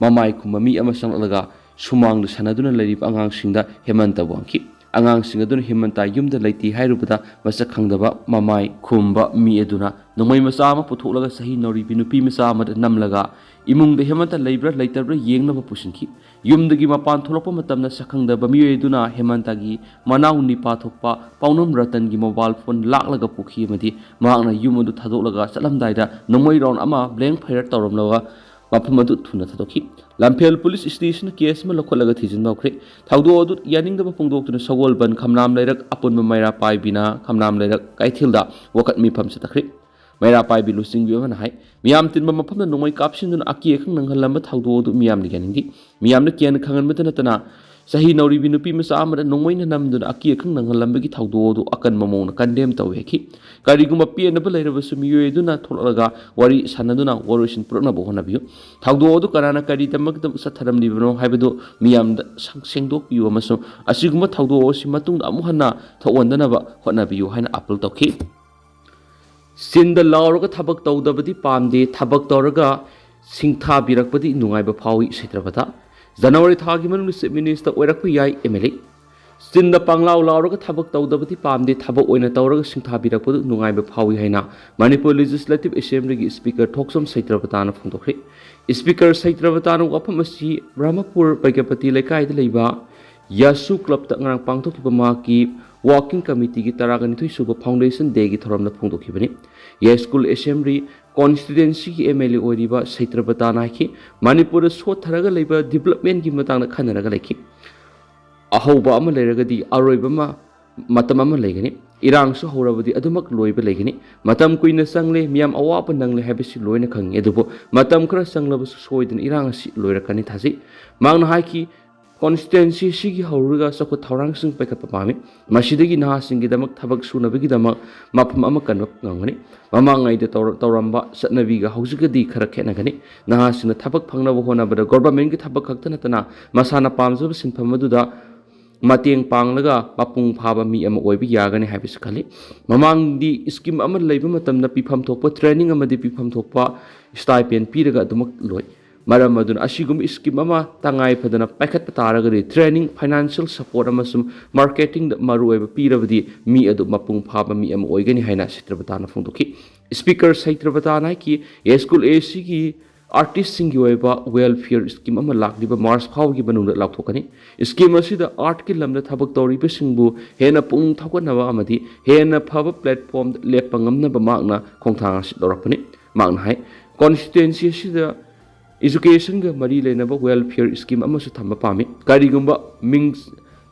ꯃꯃꯥꯏ ꯈꯨꯝꯕ ꯃꯤ ꯑꯃ ꯆꯪꯂꯛꯂꯒ ꯁꯨꯃꯥꯡꯗ ꯁꯥꯟꯅꯗꯨꯅ ꯂꯩꯔꯤꯕ ꯑꯉꯥꯡꯁꯤꯡꯗ ꯍꯦꯃꯟꯇꯕꯨ ꯍꯪꯈꯤ꯫ ꯑꯉꯥꯡꯁꯤꯡ ꯑꯗꯨꯅ ꯍꯦꯃꯟꯇ ꯌꯨꯝꯗ ꯂꯩꯇꯦ ꯍꯥꯏꯔꯨꯕꯗ ꯃꯁꯛ ꯈꯪꯗꯕ ꯃꯃꯥꯏ ꯈꯨꯝꯕ ꯃꯤ ꯑꯗꯨꯅ ꯅꯣꯡꯃꯩ ꯃꯆꯥ ꯑꯃ ꯄꯨꯊꯣꯛꯂꯒ ꯆꯍꯤ ꯅꯧꯔꯤꯕꯤ ꯅꯨꯄꯤ ꯃꯆꯥ ꯑꯃꯗ ꯅꯝꯂꯒ ꯏꯃꯨꯡꯗ ꯍꯦꯃꯟꯇ ꯂꯩꯕ꯭ꯔꯥ ꯂꯩꯇꯕ꯭ꯔꯥ ꯌꯦꯡꯅꯕ ꯄꯨꯁꯤꯟꯈꯤ꯫ ꯌꯨꯝꯗꯒꯤ ꯃꯄꯥꯟ ꯊꯣꯛꯂꯛꯄ ꯃꯇꯝꯗ ꯁꯛꯈꯪꯗꯕ ꯃꯤꯑꯣꯏ ꯑꯗꯨꯅ ꯍꯦꯃꯟꯇꯒꯤ ꯃꯅꯥꯎ ꯅꯤꯄꯥ ꯊꯣꯛꯄ ꯄꯥꯎꯅꯝ ꯔꯇꯟꯒꯤ ꯃꯣꯕꯥꯏꯜ ꯐꯣꯟ ꯂꯥꯛꯂꯒ ꯄꯨꯈꯤ ꯑꯃꯗꯤ ꯃꯍꯥꯛꯅ ꯌꯨꯝ ꯑꯗꯨ ꯊꯥꯗꯣꯛꯂꯒ ꯆꯠꯂꯝꯗꯥꯏꯗ ꯅꯣꯡꯃꯩ ꯔꯥꯎꯟ ꯑꯃ ꯕ꯭ꯂꯦꯡ ꯐꯥꯌꯔ ꯇꯧꯔꯝꯂꯒ ꯃꯐꯝ ꯑꯗꯨ ꯊꯨꯅ ꯊꯥꯗꯣꯛꯈꯤ꯫ ꯂꯝꯐꯦꯜ ꯄꯨꯂꯤꯁ ꯁ꯭ꯇꯦꯁꯟꯅ ꯀꯦꯁ ꯑꯃ ꯂꯧꯈꯠꯂꯒ ꯊꯤꯖꯤꯟꯕ ꯍꯧꯈ꯭ꯔꯦ꯫ ꯊꯧꯗꯣꯛ ꯑꯗꯨ ꯌꯥꯅꯤꯡꯗꯕ ꯐꯣꯡꯗꯣꯛꯇꯨꯅ ꯁꯒꯣꯜꯕꯟ ꯈꯝꯂꯥꯝ ꯂꯩꯔꯛ ꯑꯄꯨꯟꯕ ꯃꯩꯔꯥ ꯄꯥꯏꯕꯤꯅ ꯈꯝꯂꯥꯝ ꯂꯩꯔꯛ ꯀꯩꯊꯦꯜꯗ ꯋꯥꯀꯠ ꯃꯤꯐꯝ ꯆꯠꯊꯈ꯭ꯔꯦ꯫ ꯃꯩꯔꯥ ꯄꯥꯏꯕꯤ ꯂꯨꯆꯤꯡꯕꯤ ꯑꯃꯅ ꯍꯥꯏ, ꯃꯤꯌꯥꯝ ꯇꯤꯟꯕ ꯃꯐꯝꯗ ꯅꯣꯡꯃꯩ ꯀꯥꯞꯁꯤꯟꯗꯨꯅ ꯑꯀꯤ ꯑꯈꯪ ꯅꯪꯍꯜꯂꯝꯕ ꯊꯧꯗꯣꯛ ꯑꯗꯨ ꯃꯤꯌꯥꯝꯅ ꯌꯥꯅꯤꯡꯗꯦ꯫ ꯃꯤꯌꯥꯝꯅ ꯀꯤꯍꯟ ꯈꯪꯍꯟꯕꯇ ꯅꯠꯇꯅ ꯆꯍꯤ ꯅꯧꯔꯤꯕꯤ ꯅꯨꯄꯤ ꯃꯆꯥ ꯑꯃꯗ ꯅꯣꯡꯃꯩꯅ ꯅꯝꯗꯨꯅ ꯑꯀꯤ ꯑꯈꯪ ꯅꯪꯍꯜꯂꯝꯕꯒꯤ ꯊꯧꯗꯣꯛ ꯑꯗꯨ ꯑꯀꯟꯕ ꯃꯑꯣꯡꯗ ꯀꯟꯗꯦꯝ ꯇꯧꯋꯦ ꯍꯥꯏꯈꯤ꯫ ꯀꯔꯤꯒꯨꯝꯕ ꯄꯦꯟꯗꯕ ꯂꯩꯔꯕꯁꯨ ꯃꯤꯑꯣꯏ ꯑꯗꯨꯅ ꯊꯣꯛꯂꯛꯂꯒ ꯋꯥꯔꯤ ꯁꯥꯟꯅꯗꯨꯅ ꯋꯥꯔꯣꯏꯁꯤꯟ ꯄꯨꯔꯛꯅꯕ ꯍꯣꯠꯅꯕꯤꯌꯨ꯫ ꯊꯧꯗꯣꯛ ꯑꯗꯨ ꯀꯅꯥꯅ ꯀꯔꯤꯗꯃꯛꯇ ꯆꯠꯊꯔꯝꯂꯤꯕꯅꯣ ꯍꯥꯏꯕꯗꯨ ꯃꯤꯌꯥꯝꯗ ꯁꯪ-, ꯁꯦꯡꯗꯣꯛꯄꯤꯌꯨ ꯑꯃꯁꯨꯡ ꯑꯁꯤꯒꯨꯝꯕ ꯊꯧꯗꯣꯛ ꯑꯁꯤ ꯃꯇꯨꯡꯗ ꯑꯃꯨꯛ ꯍꯟꯅ ꯊꯣꯛꯍꯟꯗꯅꯕ ꯍꯣꯠꯅꯕꯤꯌꯨ ꯍꯥꯏꯅ ꯑꯥꯄꯤꯜ ꯇꯧꯈꯤ꯫ ꯆꯤꯟꯗ ꯂꯥꯎꯔꯒ ꯊꯕꯛ ꯇꯧꯗꯕꯗꯤ ꯄꯥꯝꯗꯦ, ꯊꯕꯛ ꯇꯧꯔꯒ ꯁꯤꯡꯊꯥꯕꯤꯔꯛꯄꯗꯤ ꯅꯨꯡꯉꯥꯏꯕ ꯐꯥꯎꯏ, ꯁꯩꯇ꯭ꯔꯕꯇꯥ꯫ ꯖꯅꯋꯥꯔꯤ ꯊꯥꯒꯤ ꯃꯅꯨꯡꯗ ꯆꯤꯐ ꯃꯤꯅꯤꯁꯇꯔ ꯑꯣꯏꯔꯛꯄ ꯌꯥꯏ ꯑꯦꯝ ꯑꯦꯜ ꯑꯦ꯫ ꯆꯤꯟꯗ ꯄꯪꯂꯥꯎ ꯂꯥꯎꯔꯒ ꯊꯕꯛ ꯇꯧꯗꯕꯗꯤ ꯄꯥꯝꯗꯦ, ꯊꯕꯛ ꯑꯣꯏꯅ ꯇꯧꯔꯒ ꯁꯤꯡꯊꯥꯕꯤꯔꯛꯄꯗꯨ ꯅꯨꯡꯉꯥꯏꯕ ꯐꯥꯎꯏ ꯍꯥꯏꯅ ꯃꯅꯤꯄꯨꯔ ꯂꯦꯖꯤꯁꯂꯦꯇꯤꯚ ꯑꯦꯁꯦꯝꯕ꯭ꯂꯤꯒꯤ ꯁ꯭ꯄꯤꯀꯔ ꯊꯣꯛꯆꯣꯝ ꯁꯩꯇ꯭ꯔꯕꯇꯥꯅ ꯐꯣꯡꯗꯣꯛꯈ꯭ꯔꯦ꯫ ꯁ꯭ꯄꯤꯀꯔ ꯁꯩꯇ꯭ꯔꯕꯇꯥꯅ ꯋꯥꯐꯝ ꯑꯁꯤ ꯕ꯭ꯔꯍ꯭ꯃꯄꯨꯔ ꯕꯩꯒ꯭ꯌꯥꯄꯇꯤ ꯂꯩꯀꯥꯏꯗ ꯂꯩꯕ ꯌꯥꯁꯨ ꯀ꯭ꯂꯕꯇ ꯉꯔꯥꯡ ꯄꯥꯡꯊꯣꯛꯈꯤꯕ ꯃꯍꯥꯛꯀꯤ ꯋꯥꯔꯀꯤꯡ ꯀꯃꯤꯇꯤꯒꯤ ꯇꯔꯥꯒ ꯅꯤꯊꯣꯏ ꯁꯨꯕ ꯐꯥꯎꯟꯗꯦꯁꯟ ꯗꯦꯒꯤ ꯊꯧꯔꯝꯗ ꯐꯣꯡꯗꯣꯛꯈꯤꯕꯅꯤ꯫ ꯌꯥꯏꯁ꯭ꯀꯨꯜ ꯑꯦꯁꯦꯝꯕ꯭ꯂꯤ ꯀꯣꯟꯁꯇꯤꯇ꯭ꯋꯦꯟꯁꯤꯒꯤ ꯑꯦꯝ ꯑꯦꯜ ꯑꯦ ꯑꯣꯏꯔꯤꯕ ꯁꯩꯇ꯭ꯔꯕꯇꯥꯅ ꯍꯥꯏꯈꯤ, ꯃꯅꯤꯄꯨꯔꯗ ꯁꯣꯠꯊꯔꯒ ꯂꯩꯕ ꯗꯤꯕ꯭ꯂꯞꯃꯦꯟꯒꯤ ꯃꯇꯥꯡꯗ ꯈꯟꯅꯔꯒ ꯂꯩꯈꯤ꯫ ꯑꯍꯧꯕ ꯑꯃ ꯂꯩꯔꯒꯗꯤ ꯑꯔꯣꯏꯕ ꯑꯃ, ꯃꯇꯝ ꯑꯃ ꯂꯩꯒꯅꯤ꯫ ꯏꯔꯥꯡꯁꯨ ꯍꯧꯔꯕꯗꯤ ꯑꯗꯨꯃꯛ ꯂꯣꯏꯕ ꯂꯩꯒꯅꯤ꯫ ꯃꯇꯝ ꯀꯨꯏꯅ ꯆꯪꯂꯦ, ꯃꯤꯌꯥꯝ ꯑꯋꯥꯕ ꯅꯪꯂꯦ ꯍꯥꯏꯕꯁꯤ ꯂꯣꯏꯅ ꯈꯪꯏ꯫ ꯑꯗꯨꯕꯨ ꯃꯇꯝ ꯈꯔ ꯆꯪꯂꯕꯁꯨ ꯁꯣꯏꯗꯅ ꯏꯔꯥꯡ ꯑꯁꯤ ꯂꯣꯏꯔꯛꯀꯅꯤ ꯊꯥꯖꯩ꯫ ꯃꯍꯥꯛꯅ ꯍꯥꯏꯈꯤ, ꯀꯣꯟꯁꯇꯤꯇ꯭ꯋꯦꯟꯁꯤ ꯑꯁꯤꯒꯤ ꯍꯧꯔꯒ ꯆꯥꯎꯈꯠ ꯊꯧꯔꯥꯡꯁꯤꯡ ꯄꯥꯏꯈꯠꯄ ꯄꯥꯝꯃꯤ꯫ ꯃꯁꯤꯗꯒꯤ ꯅꯍꯥꯁꯤꯡꯒꯤꯗꯃꯛ ꯊꯕꯛ ꯁꯨꯅꯕꯒꯤꯗꯃꯛ ꯃꯐꯝ ꯑꯃ ꯀꯟꯕ ꯉꯝꯒꯅꯤ꯫ ꯃꯃꯥꯡꯉꯩꯗ ꯇꯧꯔ-, ꯇꯧꯔꯝꯕ ꯆꯠꯅꯕꯤꯒ ꯍꯧꯖꯤꯛꯀꯗꯤ ꯈꯔ ꯈꯦꯠꯅꯒꯅꯤ꯫ ꯅꯍꯥꯁꯤꯡꯅ ꯊꯕꯛ ꯐꯪꯅꯕ ꯍꯣꯠꯅꯕꯗ ꯒꯣꯚꯔꯟꯃꯦꯟꯠꯀꯤ ꯊꯕꯛ ꯈꯛꯇ ꯅꯠꯇꯅ ꯃꯁꯥꯅ ꯄꯥꯝꯖꯕ ꯁꯤꯟꯐꯝ ꯑꯗꯨꯗ ꯃꯇꯦꯡ ꯄꯥꯡꯂꯒ ꯃꯄꯨꯡ ꯐꯥꯕ ꯃꯤ ꯑꯃ ꯑꯣꯏꯕ ꯌꯥꯒꯅꯤ ꯍꯥꯏꯕꯁꯤ ꯈꯜꯂꯤ꯫ ꯃꯃꯥꯡꯗꯤ ꯁ꯭ꯀꯤꯝ ꯑꯃ ꯂꯩꯕ ꯃꯇꯝꯗ ꯄꯤꯐꯝ ꯊꯣꯛꯄ ꯇ꯭ꯔꯦꯅꯤꯡ ꯑꯃꯗꯤ ꯄꯤꯐꯝ ꯊꯣꯛꯄ ꯁ꯭ꯇꯥꯏꯄꯦꯟ ꯄꯤꯔꯒ ꯑꯗꯨꯃꯛ ꯂꯣꯏ꯫ ꯃꯔꯝ ꯑꯗꯨꯅ ꯑꯁꯤꯒꯨꯝꯕ ꯁ꯭ꯀꯤꯝ ꯑꯃ ꯇꯉꯥꯏ ꯐꯗꯅ ꯄꯥꯏꯈꯠꯄ ꯇꯥꯔꯒꯗꯤ training, financial support ꯑꯃꯁꯨꯡ marketing ꯗ ꯃꯔꯨꯑꯣꯏꯕ ꯄꯤꯔꯕꯗꯤ ꯃꯤ ꯑꯗꯨ ꯃꯄꯨꯡ ꯐꯥꯕ ꯃꯤ ꯑꯃ ꯑꯣꯏꯒꯅꯤ ꯍꯥꯏꯅ ꯁꯩꯇ꯭ꯔꯕꯇꯥꯅ ꯐꯣꯡꯗꯣꯛꯈꯤ꯫ ꯁ꯭ꯄꯤꯀꯔ ꯁꯩꯇ꯭ꯔꯕꯇꯥꯅ ꯍꯥꯏꯈꯤ, ꯌꯥꯏꯁ꯭ꯀꯨꯜ ꯑꯦ ꯁꯤꯒꯤ ꯑꯥꯔꯇꯤꯁꯁꯤꯡꯒꯤ ꯑꯣꯏꯕ welfare ꯁ꯭ꯀꯤꯝ ꯑꯃ ꯂꯥꯛꯂꯤꯕ ꯃꯥꯔꯆ ꯐꯥꯎꯕꯒꯤ ꯃꯅꯨꯡꯗ ꯂꯥꯎꯊꯣꯛꯀꯅꯤ꯫ ꯁ꯭ꯀꯤꯝ ꯑꯁꯤꯗ ꯑꯥꯔꯠꯀꯤ ꯂꯝꯗ ꯊꯕꯛ ꯇꯧꯔꯤꯕꯁꯤꯡꯕꯨ ꯍꯦꯟꯅ ꯄꯨꯛꯅꯤꯡ ꯊꯧꯒꯠꯅꯕ ꯑꯃꯗꯤ ꯍꯦꯟꯅ ꯐꯕ platform ꯗ ꯂꯦꯞꯄ ꯉꯝꯅꯕ ꯃꯍꯥꯛꯅ ꯈꯣꯡꯊꯥꯡ ꯑꯁꯤ ꯂꯧꯔꯛꯄꯅꯤ꯫ ꯃꯍꯥꯛꯅ ꯍꯥꯏ, constituency ꯑꯁꯤꯗ education ꯒ ꯃꯔꯤ ꯂꯩꯅꯕ welfare ꯁ꯭ꯀꯤꯝ ꯑꯃꯁꯨ ꯊꯝꯕ ꯄꯥꯝꯃꯤ꯫ ꯀꯔꯤꯒꯨꯝꯕ ꯃꯤꯡ,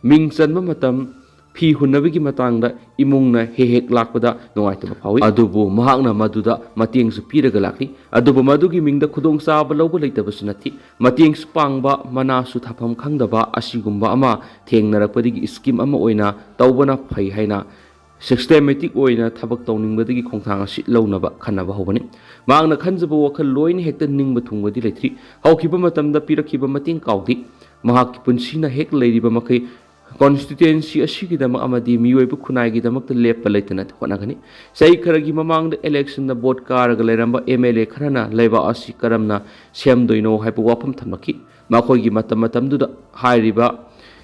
ꯃꯤꯡ ꯆꯟꯕ ꯃꯇꯝ ꯐꯤ ꯍꯨꯟꯅꯕꯒꯤ ꯃꯇꯥꯡꯗ ꯏꯃꯨꯡꯅ ꯍꯦꯛ ꯍꯦꯛ ꯂꯥꯛꯄꯗ ꯅꯨꯡꯉꯥꯏꯇꯕ ꯐꯥꯎꯏ꯫ ꯑꯗꯨꯕꯨ ꯃꯍꯥꯛꯅ ꯃꯗꯨꯗ ꯃꯇꯦꯡꯁꯨ ꯄꯤꯔꯒ ꯂꯥꯛꯂꯤ꯫ ꯑꯗꯨꯕꯨ ꯃꯗꯨꯒꯤ ꯃꯤꯡꯗ ꯈꯨꯗꯣꯡꯆꯥꯕ ꯂꯧꯕ ꯂꯩꯇꯕꯁꯨ ꯅꯠꯇꯦ꯫ ꯃꯇꯦꯡꯁꯨ ꯄꯥꯡꯕ, ꯃꯅꯥꯁꯨ ꯊꯥꯐꯝ ꯈꯪꯗꯕ ꯑꯁꯤꯒꯨꯝꯕ ꯑꯃ ꯊꯦꯡꯅꯔꯛꯄꯗꯒꯤ ꯁ꯭ꯀꯤꯝ ꯑꯃ ꯑꯣꯏꯅ ꯇꯧꯕꯅ ꯐꯩ ꯍꯥꯏꯅ systematic ꯑꯣꯏꯅ ꯊꯕꯛ ꯇꯧꯅꯤꯡꯕꯗꯒꯤ ꯈꯣꯡꯊꯥꯡ ꯑꯁꯤ ꯂꯧꯅꯕ ꯈꯟꯅꯕ ꯍꯧꯕꯅꯤ꯫ ꯃꯍꯥꯛꯅ ꯈꯟꯖꯕ ꯋꯥꯈꯜ ꯂꯣꯏꯅ ꯍꯦꯛꯇ ꯅꯤꯡꯕ ꯊꯨꯡꯕꯗꯤ ꯂꯩꯇ꯭ꯔꯤ꯫ ꯍꯧꯈꯤꯕ ꯃꯇꯝꯗ ꯄꯤꯔꯛꯈꯤꯕ ꯃꯇꯦꯡ ꯀꯥꯎꯗꯦ꯫ ꯃꯍꯥꯛꯀꯤ ꯄꯨꯟꯁꯤꯅ ꯍꯦꯛ ꯂꯩꯔꯤꯕ ꯃꯈꯩ constituency ꯑꯁꯤꯒꯤꯗꯃꯛ ꯑꯃꯗꯤ ꯃꯤꯑꯣꯏꯕ ꯈꯨꯟꯅꯥꯏꯒꯤꯗꯃꯛꯇ ꯂꯦꯞꯄ ꯂꯩꯇꯅ ꯍꯣꯠꯅꯒꯅꯤ꯫ ꯆꯍꯤ ꯈꯔꯒꯤ ꯃꯃꯥꯡꯗ election ꯗ vote ꯀꯥꯔꯒ ꯂꯩꯔꯝꯕ M L A ꯈꯔꯅ ꯂꯩꯕꯥꯛ ꯑꯁꯤ ꯀꯔꯝꯅ ꯁꯦꯝꯗꯣꯏꯅꯣ ꯍꯥꯏꯕ ꯋꯥꯐꯝ ꯊꯝꯂꯛꯈꯤ꯫ ꯃꯈꯣꯏꯒꯤ ꯃꯇꯝ ꯃꯇꯝꯗꯨꯗ ꯍꯥꯏꯔꯤꯕ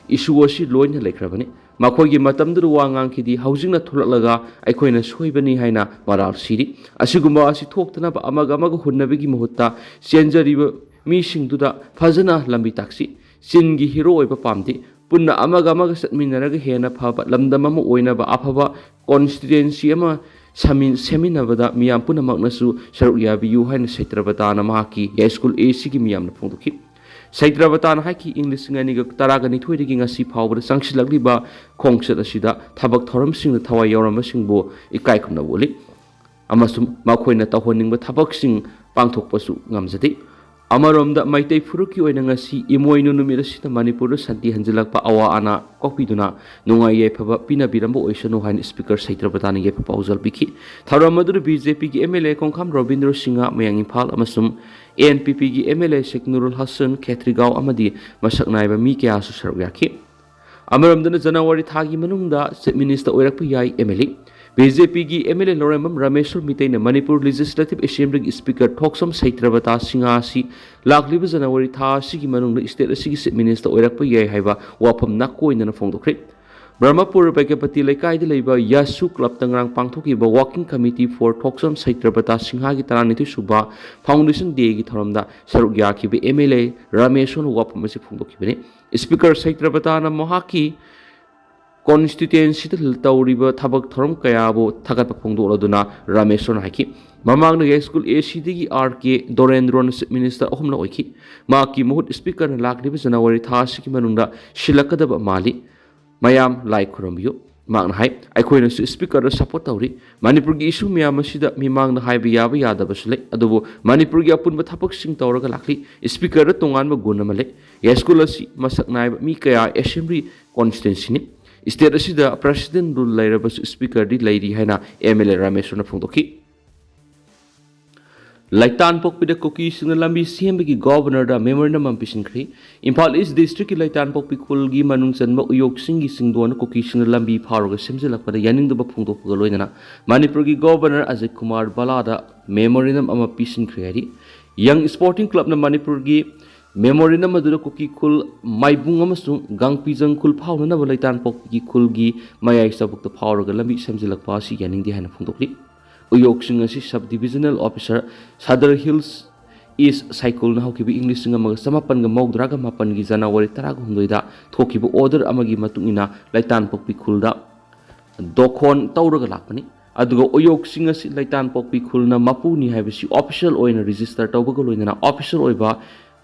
issue ꯑꯁꯤ ꯂꯣꯏꯅ ꯂꯩꯈ꯭ꯔꯕꯅꯤ꯫ ꯃꯈꯣꯏꯒꯤ ꯃꯇꯝꯗꯨꯗ ꯋꯥ ꯉꯥꯡꯈꯤꯗꯤ, ꯍꯧꯖꯤꯛꯅ ꯊꯣꯛꯂꯛꯂꯒ ꯑꯩꯈꯣꯏꯅ ꯁꯣꯏꯕꯅꯤ ꯍꯥꯏꯅ ꯃꯔꯥꯜ ꯁꯤꯔꯤ꯫ ꯑꯁꯤꯒꯨꯝꯕ ꯑꯁꯤ ꯊꯣꯛꯇꯅꯕ ꯑꯃꯒ ꯑꯃꯒ ꯍꯨꯟꯅꯕꯒꯤ ꯃꯍꯨꯠꯇ ꯆꯦꯟꯖꯔꯤꯕ ꯃꯤꯁꯤꯡꯗꯨꯗ ꯐꯖꯅ ꯂꯝꯕꯤ ꯇꯥꯛꯁꯤ꯫ ꯆꯤꯟꯒꯤ hero ꯑꯣꯏꯕ ꯄꯥꯝꯗꯦ꯫ ꯄꯨꯟꯅ ꯑꯃꯒ ꯑꯃꯒ ꯆꯠꯃꯤꯟꯅꯔꯒ ꯍꯦꯟꯅ ꯐꯕ ꯂꯝꯗꯝ ꯑꯃ ꯑꯣꯏꯅꯕ ꯑꯐꯕ constituency ꯑꯃ ꯁꯥꯃꯤ-, ꯁꯦꯝꯃꯤꯟꯅꯕꯗ ꯃꯤꯌꯥꯝ ꯄꯨꯝꯅꯃꯛꯅꯁꯨ ꯁꯔꯨꯛ ꯌꯥꯕꯤꯌꯨ ꯍꯥꯏꯅ ꯁꯩꯇ꯭ꯔꯕꯇꯥꯅ ꯃꯍꯥꯛꯀꯤ ꯌꯥꯏꯁ꯭ꯀꯨꯜ ꯑꯦ ꯁꯤꯒꯤ ꯃꯤꯌꯥꯝꯅ ꯐꯣꯡꯗꯣꯛꯈꯤ꯫ ꯁꯩꯇ꯭ꯔꯕꯇꯥꯅ ꯍꯥꯏꯈꯤ, ꯏꯪ ꯂꯤꯁꯤꯡ ꯑꯅꯤꯒ ꯇꯔꯥꯒ ꯅꯤꯊꯣꯏꯗꯒꯤ ꯉꯁꯤ ꯐꯥꯎꯕꯗ ꯆꯪꯁꯤꯜꯂꯛꯂꯤꯕ ꯈꯣꯡꯆꯠ ꯑꯁꯤꯗ ꯊꯕꯛ ꯊꯧꯔꯝꯁꯤꯡꯗ ꯊꯋꯥꯏ ꯌꯥꯎꯔꯝꯕꯁꯤꯡꯕꯨ ꯏꯀꯥꯏ ꯈꯨꯝꯅꯕ ꯎꯠꯂꯤ ꯑꯃꯁꯨꯡ ꯃꯈꯣꯏꯅ ꯇꯧꯍꯟꯅꯤꯡꯕ ꯊꯕꯛꯁꯤꯡ ꯄꯥꯡꯊꯣꯛꯄꯁꯨ ꯉꯝꯖꯗꯦ꯫ ꯑꯃꯔꯣꯝꯗ ꯃꯩꯇꯩ ꯐꯨꯔꯨꯞꯀꯤ ꯑꯣꯏꯅ ꯉꯁꯤ ꯏꯃꯣꯏꯅꯨ ꯅꯨꯃꯤꯠ ꯑꯁꯤꯗ ꯃꯅꯤꯄꯨꯔꯗ ꯁꯥꯟꯇꯤ ꯍꯟꯖꯤꯜꯂꯛꯄ, ꯑꯋꯥ ꯑꯅꯥ ꯀꯣꯛꯄꯤꯗꯨꯅ ꯅꯨꯡꯉꯥꯏ ꯌꯥꯏꯐꯕ ꯄꯤꯅꯕꯤꯔꯝꯕ ꯑꯣꯏꯁꯅꯨ ꯍꯥꯏꯅ ꯁ꯭ꯄꯤꯀꯔ ꯁꯩꯇ꯭ꯔꯕꯇꯥꯅ ꯌꯥꯏꯐ ꯄꯥꯎꯖꯦꯜ ꯄꯤꯈꯤ꯫ ꯊꯧꯔꯝ ꯑꯗꯨꯗ B J P ꯒꯤ M L A ꯈꯣꯡꯈꯥꯝ Robindro Singh, ꯃꯌꯥꯡ ꯏꯝꯐꯥꯜ, ꯑꯃꯁꯨꯡ N P P ꯒꯤ M L A ꯁꯦꯈ ꯅꯨꯔꯨꯜ ꯍꯁꯟ ꯈꯦꯇ꯭ꯔꯤꯒꯥꯎ ꯑꯃꯗꯤ ꯃꯁꯛ ꯅꯥꯏꯕ ꯃꯤ ꯀꯌꯥꯁꯨ ꯁꯔꯨꯛ ꯌꯥꯈꯤ꯫ ꯑꯃꯔꯣꯝꯗꯅ ꯖꯅꯋꯥꯔꯤ ꯊꯥꯒꯤ ꯃꯅꯨꯡꯗ Chief Minister ꯑꯣꯏꯔꯛꯄ ꯌꯥꯏ M L A꯫ B J ꯄꯤꯒꯤ M L A Lourembam Rameshwar ꯃꯤꯇꯩꯅ ꯃꯅꯤꯄꯨꯔ ꯂꯦꯖꯤꯁꯂꯦꯇꯤꯚ ꯑꯦꯁꯦꯝꯕ꯭ꯂꯤꯒꯤ ꯁ꯭ꯄꯤꯀꯔ ꯊꯣꯛꯆꯣꯝ ꯁꯩꯇ꯭ꯔꯕꯇꯥ ꯁꯤꯡꯍ ꯑꯁꯤ ꯂꯥꯛꯂꯤꯕ ꯖꯅꯋꯥꯔꯤ ꯊꯥ ꯑꯁꯤꯒꯤ ꯃꯅꯨꯡꯗ ꯁ꯭ꯇꯦꯠ ꯑꯁꯤꯒꯤ ꯆꯤꯐ ꯃꯤꯅꯤꯁꯇꯔ ꯑꯣꯏꯔꯛꯄ ꯌꯥꯏ ꯍꯥꯏꯕ ꯋꯥꯐꯝ ꯅꯥꯀꯣꯏꯅꯅ ꯐꯣꯡꯗꯣꯛꯈ꯭ꯔꯦ꯫ ꯕ꯭ꯔꯍꯃꯄꯨꯔ ꯕꯦꯒꯄꯇꯤ ꯂꯩꯀꯥꯏꯗ ꯂꯩꯕ ꯌꯥꯁꯨ ꯀ꯭ꯂꯕꯇ ꯉꯔꯥꯡ ꯄꯥꯡꯊꯣꯛꯈꯤꯕ ꯋꯥꯔꯀꯤꯡ ꯀꯃꯤꯇꯤ ꯐꯣꯔ ꯊꯣꯛꯆꯣꯝ ꯁꯩꯇ꯭ꯔꯕꯇꯥ ꯁꯤꯡꯍꯒꯤ ꯇꯔꯥꯅꯤꯊꯣꯏ ꯁꯨꯕ ꯐꯥꯎꯟꯗꯦꯁꯟ ꯗꯦꯒꯤ ꯊꯧꯔꯝꯗ ꯁꯔꯨꯛ ꯌꯥꯈꯤꯕ ꯑꯦꯝ ꯑꯦꯜ ꯑꯦ ꯔꯥꯃꯦꯁꯣꯔꯅ ꯋꯥꯐꯝ ꯑꯁꯤ ꯐꯣꯡꯗꯣꯛꯈꯤꯕꯅꯤ꯫ ꯁ꯭ꯄꯤꯀꯔ ꯁꯩꯇ꯭ꯔꯕꯇꯥꯅ ꯃꯍꯥꯛꯀꯤ ꯀꯣꯟꯁꯇꯤꯇ꯭ꯋꯦꯟꯁꯤꯗ ꯇꯧꯔꯤꯕ ꯊꯕꯛ ꯊꯧꯔꯝ ꯀꯌꯥꯕꯨ ꯊꯥꯒꯠꯄ ꯐꯣꯡꯗꯣꯛꯂꯗꯨꯅ ꯔꯥꯃꯦꯁꯣꯔꯅ ꯍꯥꯏꯈꯤ꯫ ꯃꯃꯥꯡꯗ ꯌꯥꯏꯁ꯭ꯀꯨꯜ ꯑꯦ ꯁꯤꯗꯒꯤ ꯑꯥꯔ ꯀꯦ ꯗꯣꯔꯦꯟꯗ꯭ꯔꯣꯅ ꯆꯤꯐ ꯃꯤꯅꯤꯁꯇꯔ ꯑꯍꯨꯝꯂꯛ ꯑꯣꯏꯈꯤ꯫ ꯃꯍꯥꯛꯀꯤ ꯃꯍꯨꯠ ꯁ꯭ꯄꯤꯀꯔꯅ ꯂꯥꯛꯂꯤꯕ ꯖꯅꯋꯥꯔꯤ ꯊꯥ ꯑꯁꯤꯒꯤ ꯃꯅꯨꯡꯗ ꯁꯤꯜꯂꯛꯀꯗꯕ ꯃꯥꯜꯂꯤ꯫ ꯃꯌꯥꯝ ꯂꯥꯏ ꯈꯨꯔꯨꯝꯕꯤꯌꯨ꯫ ꯃꯍꯥꯛꯅ ꯍꯥꯏ, ꯑꯩꯈꯣꯏꯅꯁꯨ ꯁ꯭ꯄꯤꯀꯔꯗ ꯁꯄꯣꯔꯠ ꯇꯧꯔꯤ꯫ ꯃꯅꯤꯄꯨꯔꯒꯤ ꯏꯁꯨ ꯃꯌꯥꯝ ꯑꯁꯤꯗ ꯃꯤꯃꯥꯡꯗ ꯍꯥꯏꯕ ꯌꯥꯕ ꯌꯥꯗꯕꯁꯨ ꯂꯩ, ꯑꯗꯨꯕꯨ ꯃꯅꯤꯄꯨꯔꯒꯤ ꯑꯄꯨꯟꯕ ꯊꯕꯛꯁꯤꯡ ꯇꯧꯔꯒ ꯂꯥꯛꯂꯤ꯫ ꯁ꯭ꯄꯤꯀꯔꯗ ꯇꯣꯉꯥꯟꯕ ꯒꯨꯟ ꯑꯃ ꯂꯩ꯫ ꯌꯥꯏꯁ꯭ꯀꯨꯜ ꯑꯁꯤ ꯃꯁꯛ ꯅꯥꯏꯕ ꯃꯤ ꯀꯌꯥ ꯑꯦꯁꯦꯝꯕ꯭ꯂꯤ ꯀꯣꯟꯁꯇꯤꯇ꯭ꯋꯦꯟꯁꯤꯅꯤ꯫ ꯁ꯭ꯇꯦꯠ ꯑꯁꯤꯗ ꯄ꯭ꯔꯦꯁꯤꯗꯦꯟꯠ ꯔꯨꯜ ꯂꯩꯔꯕꯁꯨ ꯁ꯭ꯄꯤꯀꯔꯗꯤ ꯂꯩꯔꯤ ꯍꯥꯏꯅ ꯑꯦꯝ ꯑꯦꯜ ꯑꯦ ꯔꯥꯃꯦꯁꯣꯔꯅ ꯐꯣꯡꯗꯣꯛꯈꯤ꯫ ꯂꯩꯇꯥꯟꯄꯣꯛꯄꯤꯗ ꯀꯨꯀꯤꯁꯤꯡꯅ ꯂꯝꯕꯤ ꯁꯦꯝꯕꯒꯤ ꯒꯣꯕꯔꯅꯔꯗ ꯃꯦꯃꯣꯔꯦꯟꯗꯝ ꯑꯃ ꯄꯤꯁꯤꯟꯈ꯭ꯔꯦ꯫ ꯏꯝꯐꯥꯜ ꯏꯁ꯭ꯠ ꯗꯤꯁꯇ꯭ꯔꯤꯛꯀꯤ ꯂꯩꯇꯥꯟꯄꯣꯛꯄꯤ ꯈꯨꯜꯒꯤ ꯃꯅꯨꯡ ꯆꯟꯕ ꯎꯌꯣꯛꯁꯤꯡꯒꯤ ꯁꯤꯡꯗꯣꯟꯅ ꯀꯨꯀꯤꯁꯤꯡꯅ ꯂꯝꯕꯤ ꯐꯥꯎꯔꯒ ꯁꯦꯝꯖꯤꯜꯂꯛꯄꯗ ꯌꯥꯅꯤꯡꯗꯕ ꯐꯣꯡꯗꯣꯛꯄꯒ ꯂꯣꯏꯅꯅ ꯃꯅꯤꯄꯨꯔꯒꯤ ꯒꯣꯕꯔꯅꯔ ꯑꯖꯤꯠ ꯀꯨꯃꯥꯔ ꯕꯂꯥꯗ ꯃꯦꯃꯣꯔꯦꯟꯗꯝ ꯑꯃ ꯄꯤꯁꯤꯟꯈ꯭ꯔꯦ ꯍꯥꯏꯔꯤ꯫ ꯌꯪ ꯁ꯭ꯄꯣꯔꯇꯤꯡ ꯀ꯭ꯂꯕꯅ ꯃꯅꯤꯄꯨꯔꯒꯤ ꯃꯦꯃꯣꯔꯦꯟꯗꯝ ꯑꯗꯨꯗ ꯀꯨꯀꯤ ꯈꯨꯜ ꯃꯥꯏꯕꯨꯡ ꯑꯃꯁꯨꯡ ꯒꯥꯡꯄꯤꯖꯪ ꯈꯨꯜ ꯐꯥꯎꯅꯅꯕ ꯂꯩꯇꯥꯟꯄꯣꯛꯄꯤꯒꯤ ꯈꯨꯜꯒꯤ ꯃꯌꯥꯏ ꯆꯕꯨꯛꯇ ꯐꯥꯎꯔꯒ ꯂꯝꯕꯤ ꯁꯦꯝꯖꯤꯜꯂꯛꯄ ꯑꯁꯤ ꯌꯥꯅꯤꯡꯗꯦ ꯍꯥꯏꯅ ꯐꯣꯡꯗꯣꯛꯂꯤ꯫ ꯎꯌꯣꯛꯁꯤꯡ ꯑꯁꯤ sub ꯗꯤꯕꯤꯖꯅꯦꯜ officer Sadar hills east ꯁꯥꯏꯀꯨꯜꯅ ꯍꯧꯈꯤꯕ ꯏꯪ ꯂꯤꯁꯤꯡ ꯑꯃꯒ ꯆꯃꯥꯄꯟꯒ ꯃꯧꯗ꯭ꯔꯥꯒ ꯃꯥꯄꯟꯒꯤ ꯖꯅꯋꯥꯔꯤ ꯇꯔꯥꯍꯨꯝꯗꯣꯏꯗ ꯊꯣꯛꯈꯤꯕ ꯑꯣꯔꯗꯔ ꯑꯃꯒꯤ ꯃꯇꯨꯡ ꯏꯟꯅ ꯂꯩꯇꯥꯟꯄꯣꯛꯄꯤ ꯈꯨꯜꯗ ꯗꯣꯈꯣꯟ ꯇꯧꯔꯒ ꯂꯥꯛꯄꯅꯤ꯫ ꯑꯗꯨꯒ ꯎꯌꯣꯛꯁꯤꯡ ꯑꯁꯤ ꯂꯩꯇꯥꯟꯄꯣꯛꯄꯤ ꯈꯨꯜꯅ ꯃꯄꯨꯅꯤ ꯍꯥꯏꯕꯁꯤ ꯑꯣꯐꯤꯁꯤꯌꯦꯜ ꯑꯣꯏꯅ ꯔꯦꯖꯤꯁꯇꯔ ꯇꯧꯕꯒ ꯂꯣꯏꯅꯅ ꯑꯣꯐꯤꯁꯤꯌꯦꯜ ꯑꯣꯏꯕ,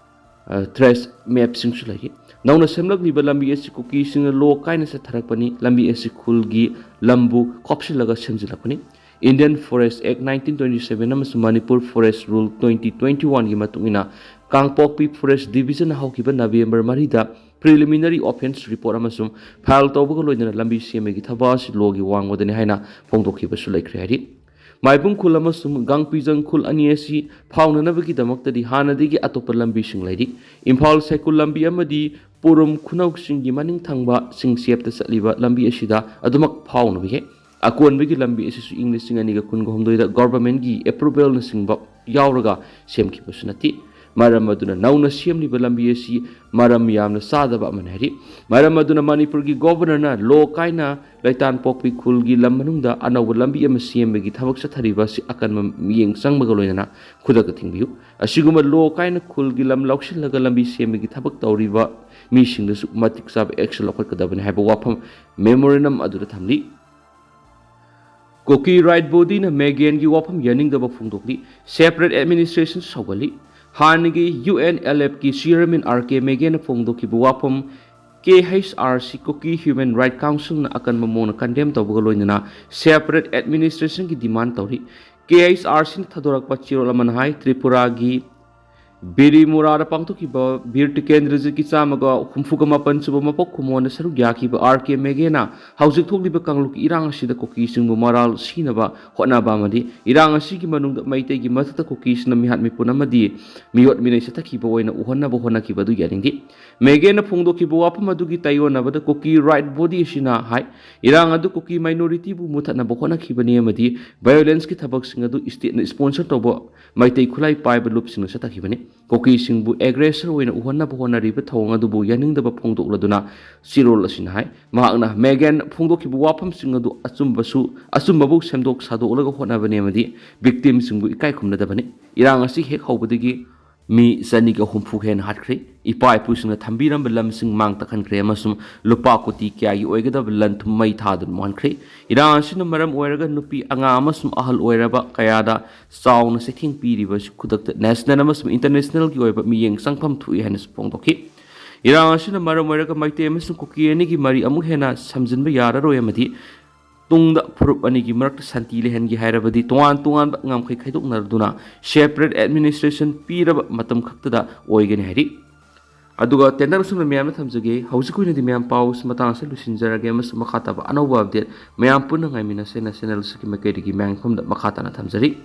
ꯑ, ꯇ꯭ꯔꯦꯁ ꯃꯦꯞꯁꯤꯡꯁꯨ ꯂꯩꯔꯤ꯫ ꯅꯧꯅ ꯁꯦꯝꯂꯛꯂꯤꯕ ꯂꯝꯕꯤ ꯑꯁꯤ ꯀꯨꯀꯤꯁꯤꯡꯅ ꯂꯣ ꯀꯥꯏꯅ ꯆꯠꯊꯔꯛꯄꯅꯤ꯫ ꯂꯝꯕꯤ ꯑꯁꯤ ꯈꯨꯜꯒꯤ ꯂꯝꯕꯨ ꯀꯣꯞꯁꯤꯜꯂꯒ ꯁꯦꯝꯖꯤꯜꯂꯛꯄꯅꯤ꯫ Indian Forest Act nineteen twenty seven ꯑꯃꯁꯨꯡ Manipur Forest Rule twenty twenty one ꯒꯤ ꯃꯇꯨꯡ ꯏꯟꯅ ꯀꯥꯡꯄꯣꯛꯄꯤ ꯐꯣꯔꯦꯁ꯭ꯠ ꯗꯤꯕꯤꯖꯟꯅ ꯍꯧꯈꯤꯕ ꯅꯕꯦꯝꯕꯔ ꯃꯔꯤꯗ ꯄ꯭ꯔꯤꯂꯤꯃꯤꯅꯔꯤ ꯑꯣꯐꯦꯟꯁ ꯔꯤꯄꯣꯔꯠ ꯑꯃꯁꯨꯡ ꯐꯥꯏꯜ ꯇꯧꯕꯒ ꯂꯣꯏꯅꯅ ꯂꯝꯕꯤ ꯁꯦꯝꯕꯒꯤ ꯊꯕꯛ ꯑꯁꯤ ꯂꯣꯒꯤ ꯋꯥꯡꯃꯗꯅꯤ ꯍꯥꯏꯅ ꯐꯣꯡꯗꯣꯛꯈꯤꯕꯁꯨ ꯂꯩꯈ꯭ꯔꯦ ꯍꯥꯏꯔꯤ꯫ ꯃꯥꯏꯕꯨꯡ ꯈꯨꯜ ꯑꯃꯁꯨꯡ ꯒꯥꯡꯄꯤꯖꯪ ꯈꯨꯜ ꯑꯅꯤ ꯑꯁꯤ ꯐꯥꯎꯅꯅꯕꯒꯤꯗꯃꯛꯇꯗꯤ ꯍꯥꯟꯅꯗꯒꯤ ꯑꯇꯣꯞꯄ ꯂꯝꯕꯤꯁꯤꯡ ꯂꯩꯔꯤ꯫ ꯏꯝꯐꯥꯜ ꯁꯥꯏꯀꯨꯜ ꯂꯝꯕꯤ ꯑꯃꯗꯤ ꯄꯨꯔꯨꯝ ꯈꯨꯅꯧꯁꯤꯡꯒꯤ ꯃꯅꯤꯡ ꯊꯪꯕ ꯆꯤꯡꯆꯦꯞꯇ ꯆꯠꯂꯤꯕ ꯂꯝꯕꯤ ꯑꯁꯤꯗ ꯑꯗꯨꯃꯛ ꯐꯥꯎꯅꯕ ꯌꯥꯏ꯫ ꯑꯀꯣꯟꯕꯒꯤ ꯂꯝꯕꯤ ꯑꯁꯤꯁꯨ ꯏꯪ ꯂꯤꯁꯤꯡ ꯑꯅꯤꯒ ꯀꯨꯟꯒ ꯍꯨꯝꯗꯣꯏꯗ ꯒꯣꯚꯔꯟꯃꯦꯟꯠꯀꯤ ꯑꯦꯄ꯭ꯔꯨꯚꯦꯜꯅꯆꯤꯡꯕ ꯌꯥꯎꯔꯒ ꯁꯦꯝꯈꯤꯕꯁꯨ ꯅꯠꯇꯦ꯫ ꯃꯔꯝ ꯑꯗꯨꯅ ꯅꯧꯅ ꯁꯦꯝꯂꯤꯕ ꯂꯝꯕꯤ ꯑꯁꯤ ꯃꯔꯝ ꯌꯥꯝꯅ ꯆꯥꯗꯕ ꯑꯃꯅꯤ ꯍꯥꯏꯔꯤ꯫ ꯃꯔꯝ ꯑꯗꯨꯅ ꯃꯅꯤꯄꯨꯔꯒꯤ ꯒꯣꯚꯔꯅꯔꯅ ꯂꯣ ꯀꯥꯏꯅ ꯂꯩꯇꯥꯟꯄꯣꯛꯄꯤ ꯈꯨꯜꯒꯤ ꯂꯝ ꯃꯅꯨꯡꯗ ꯑꯅꯧꯕ ꯂꯝꯕꯤ ꯑꯃ ꯁꯦꯝꯕꯒꯤ ꯊꯕꯛ ꯆꯠꯊꯔꯤꯕ ꯑꯁꯤ ꯑꯀꯟꯕ ꯃꯤꯠꯌꯦꯡ ꯆꯪꯕꯒ ꯂꯣꯏꯅꯅ ꯈꯨꯗꯛꯇ ꯊꯤꯡꯕꯤꯌꯨ꯫ ꯑꯁꯤꯒꯨꯝꯕ ꯂꯣ ꯀꯥꯏꯅ ꯈꯨꯜꯒꯤ ꯂꯝ ꯂꯧꯁꯤꯜꯂꯒ ꯂꯝꯕꯤ ꯁꯦꯝꯕꯒꯤ ꯊꯕꯛ ꯇꯧꯔꯤꯕ ꯃꯤꯁꯤꯡꯗꯁꯨ ꯃꯇꯤꯛ ꯆꯥꯕ action ꯂꯧꯈꯠꯀꯗꯕꯅꯤ ꯍꯥꯏꯕ ꯋꯥꯐꯝ memorandum ꯑꯗꯨꯗ ꯊꯝꯂꯤ꯫ ꯀꯨꯀꯤ Right Bodyꯅ ꯃꯦꯒꯦꯟꯒꯤ ꯋꯥꯐꯝ ꯌꯥꯅꯤꯡꯗꯕ ꯐꯣꯡꯗꯣꯛꯂꯤ꯫ Separate administration ꯁꯧꯒꯠꯂꯤ꯫ ꯍꯥꯟꯅꯒꯤ UNLFꯀꯤ chairman R K ꯃꯦꯒꯦꯟꯅ ꯐꯣꯡꯗꯣꯛꯈꯤꯕ ꯋꯥꯐꯝ KHRC, Kuki Human Right Councilꯅ ꯑꯀꯟꯕ ꯃꯑꯣꯡꯗ condemn ꯇꯧꯕꯒ ꯂꯣꯏꯅꯅ separate administrationꯒꯤ demand ꯇꯧꯔꯤ꯫ KHRCꯅ ꯊꯥꯗꯣꯔꯛꯄ ꯆꯦꯔꯣꯜ ꯑꯃꯅ ꯍꯥꯏ, ꯇ꯭ꯔꯤꯄꯨꯔꯥꯒꯤ ꯕꯤꯔꯤꯃꯨꯔꯥꯗ ꯄꯥꯡꯊꯣꯛꯈꯤꯕ ꯕꯤꯔ ꯇꯤꯀꯦꯟꯗ꯭ꯔꯖꯤꯠꯀꯤ ꯆꯥꯝꯃꯒ ꯍꯨꯝꯐꯨꯒ ꯃꯥꯄꯟ ꯁꯨꯕ ꯃꯄꯣꯛ ꯀꯨꯝꯑꯣꯟꯗ ꯁꯔꯨꯛ ꯌꯥꯈꯤꯕ R K ꯃꯦꯒꯦꯟꯅ ꯍꯧꯖꯤꯛ ꯊꯣꯛꯂꯤꯕ ꯀꯥꯡꯂꯨꯞꯀꯤ ꯏꯔꯥꯡ ꯑꯁꯤꯗ ꯀꯨꯀꯤꯁꯤꯡꯕꯨ ꯃꯔꯥꯜ ꯁꯤꯅꯕ ꯍꯣꯠꯅꯕ ꯑꯃꯗꯤ ꯏꯔꯥꯡ ꯑꯁꯤꯒꯤ ꯃꯅꯨꯡꯗ ꯃꯩꯇꯩꯒꯤ ꯃꯊꯛꯇ ꯀꯨꯀꯤꯁꯤꯡꯅ ꯃꯤꯍꯥꯠ ꯃꯤꯄꯨꯟ ꯑꯃꯗꯤ ꯃꯤꯑꯣꯠ ꯃꯤꯅꯩ ꯆꯠꯊꯈꯤꯕ ꯑꯣꯏꯅ ꯎꯍꯟꯅꯕ ꯍꯣꯠꯅꯈꯤꯕ ꯑꯗꯨ ꯌꯥꯅꯤꯡꯗꯦ꯫ ꯃꯦꯒꯦꯟꯅ ꯐꯣꯡꯗꯣꯛꯈꯤꯕ ꯋꯥꯐꯝ ꯑꯗꯨꯒꯤ ꯇꯥꯏꯑꯣꯟꯅꯕꯗ ꯀꯨꯀꯤ Right Body ꯑꯁꯤꯅ ꯍꯥꯏ, ꯏꯔꯥꯡ ꯑꯗꯨ ꯀꯨꯀꯤ minorityꯕꯨ ꯃꯨꯊꯠꯅꯕ ꯍꯣꯠꯅꯈꯤꯕꯅꯤ ꯑꯃꯗꯤ violenceꯀꯤ ꯊꯕꯛꯁꯤꯡ ꯑꯗꯨ stateꯅ sponsor ꯇꯧꯕ ꯃꯩꯇꯩ ꯈꯨꯠꯂꯥꯏ ꯄꯥꯏꯕ ꯂꯨꯞꯁꯤꯡꯅ ꯆꯠꯊꯈꯤꯕꯅꯤ꯫ ꯀꯨꯀꯤꯁꯤꯡꯕꯨ aggressor ꯑꯣꯏꯅ ꯎꯍꯟꯅꯕ ꯍꯣꯠꯅꯔꯤꯕ ꯊꯧꯑꯣꯡ ꯑꯗꯨꯕꯨ ꯌꯥꯅꯤꯡꯗꯕ ꯐꯣꯡꯗꯣꯛꯂꯗꯨꯅ ꯆꯦꯔꯣꯜ ꯑꯁꯤꯅ ꯍꯥꯏ, ꯃꯍꯥꯛꯅ ꯃꯦꯒꯦꯟ ꯐꯣꯡꯗꯣꯛꯈꯤꯕ ꯋꯥꯐꯝꯁꯤꯡ ꯑꯗꯨ ꯑꯆꯨꯝꯕꯁꯨ, ꯑꯆꯨꯝꯕꯕꯨ ꯁꯦꯝꯗꯣꯛ ꯁꯥꯗꯣꯛꯂꯒ ꯍꯣꯠꯅꯕꯅꯤ ꯑꯃꯗꯤ victimꯁꯤꯡꯕꯨ ꯏꯀꯥꯏ ꯈꯨꯝꯅꯗꯕꯅꯤ꯫ ꯏꯔꯥꯡ ꯑꯁꯤ ꯍꯦꯛ ꯍꯧꯕꯗꯒꯤ ꯃꯤ ꯆꯅꯤꯒ ꯍꯨꯝꯐꯨ ꯍꯦꯟꯅ ꯍꯥꯠꯈ꯭ꯔꯦ꯫ ꯏꯄꯥ ꯏꯄꯨꯁꯤꯡꯅ ꯊꯝꯕꯤꯔꯝꯕ ꯂꯝꯁꯤꯡ ꯃꯥꯡ ꯇꯥꯛꯍꯟꯈ꯭ꯔꯦ ꯑꯃꯁꯨꯡ ꯂꯨꯄꯥ ꯀꯣꯇꯤ ꯀꯌꯥꯒꯤ ꯑꯣꯏꯒꯗꯕ ꯂꯟ ꯊꯨꯝ ꯃꯩ ꯊꯥꯗꯨꯅ ꯃꯥꯡꯍꯟꯈ꯭ꯔꯦ꯫ ꯏꯔꯥꯡ ꯑꯁꯤꯅ ꯃꯔꯝ ꯑꯣꯏꯔꯒ ꯅꯨꯄꯤ, ꯑꯉꯥꯡ ꯑꯃꯁꯨꯡ ꯑꯍꯜ ꯑꯣꯏꯔꯕ ꯀꯌꯥꯗ ꯆꯥꯎꯅ ꯆꯩꯊꯦꯡ ꯄꯤꯔꯤꯕ ꯑꯁꯤ ꯈꯨꯗꯛꯇ national ꯑꯃꯁꯨꯡ internationalꯒꯤ ꯑꯣꯏꯕ ꯃꯤꯠꯌꯦꯡ ꯆꯪꯐꯝ ꯊꯣꯛꯏ ꯍꯥꯏꯅꯁꯨ ꯐꯣꯡꯗꯣꯛꯈꯤ꯫ ꯏꯔꯥꯡ ꯑꯁꯤꯅ ꯃꯔꯝ ꯑꯣꯏꯔꯒ ꯃꯩꯇꯩ ꯑꯃꯁꯨꯡ ꯀꯨꯀꯤ ꯑꯅꯤꯒꯤ ꯃꯔꯤ ꯑꯃꯨꯛ ꯍꯦꯟꯅ ꯁꯝꯖꯤꯟꯕ ꯌꯥꯔꯔꯣꯏ ꯑꯃꯗꯤ ꯇꯨꯡꯗ ꯐꯨꯔꯨꯞ ꯑꯅꯤꯒꯤ ꯃꯔꯛꯇ ꯁꯥꯟꯇꯤ ꯂꯩꯍꯟꯒꯦ ꯍꯥꯏꯔꯕꯗꯤ ꯇꯣꯉꯥꯟ ꯇꯣꯉꯥꯟꯕ ꯉꯝꯈꯩ ꯈꯥꯏꯗꯣꯛꯅꯗꯨꯅ separate administration ꯄꯤꯔꯕ ꯃꯇꯝ ꯈꯛꯇꯗ ꯑꯣꯏꯒꯅꯤ ꯍꯥꯏꯔꯤ꯫ ꯑꯗꯨꯒ tender ꯑꯁꯨꯝꯅ ꯃꯌꯥꯝꯗ ꯊꯝꯖꯒꯦ꯫ ꯍꯧꯖꯤꯛꯀꯤ ꯑꯣꯏꯅꯗꯤ ꯃꯌꯥꯝ ꯄꯥꯎ ꯃꯇꯥꯡ ꯑꯁꯤꯗ ꯂꯣꯏꯁꯤꯟꯖꯔꯒꯦ ꯑꯃꯁꯨꯡ ꯃꯈꯥ ꯇꯥꯕ ꯑꯅꯧꯕ update ꯃꯌꯥꯝ ꯄꯨꯟꯅ ꯉꯥꯏꯃꯤꯟꯅꯁꯦꯅ channel ꯑꯁꯤꯒꯤ ꯃꯥꯏꯀꯩꯗꯒꯤ ꯃꯌꯥꯝꯒꯤ ꯃꯐꯝꯗ ꯃꯈꯥ ꯇꯥꯅ ꯊꯝꯖꯔꯤ꯫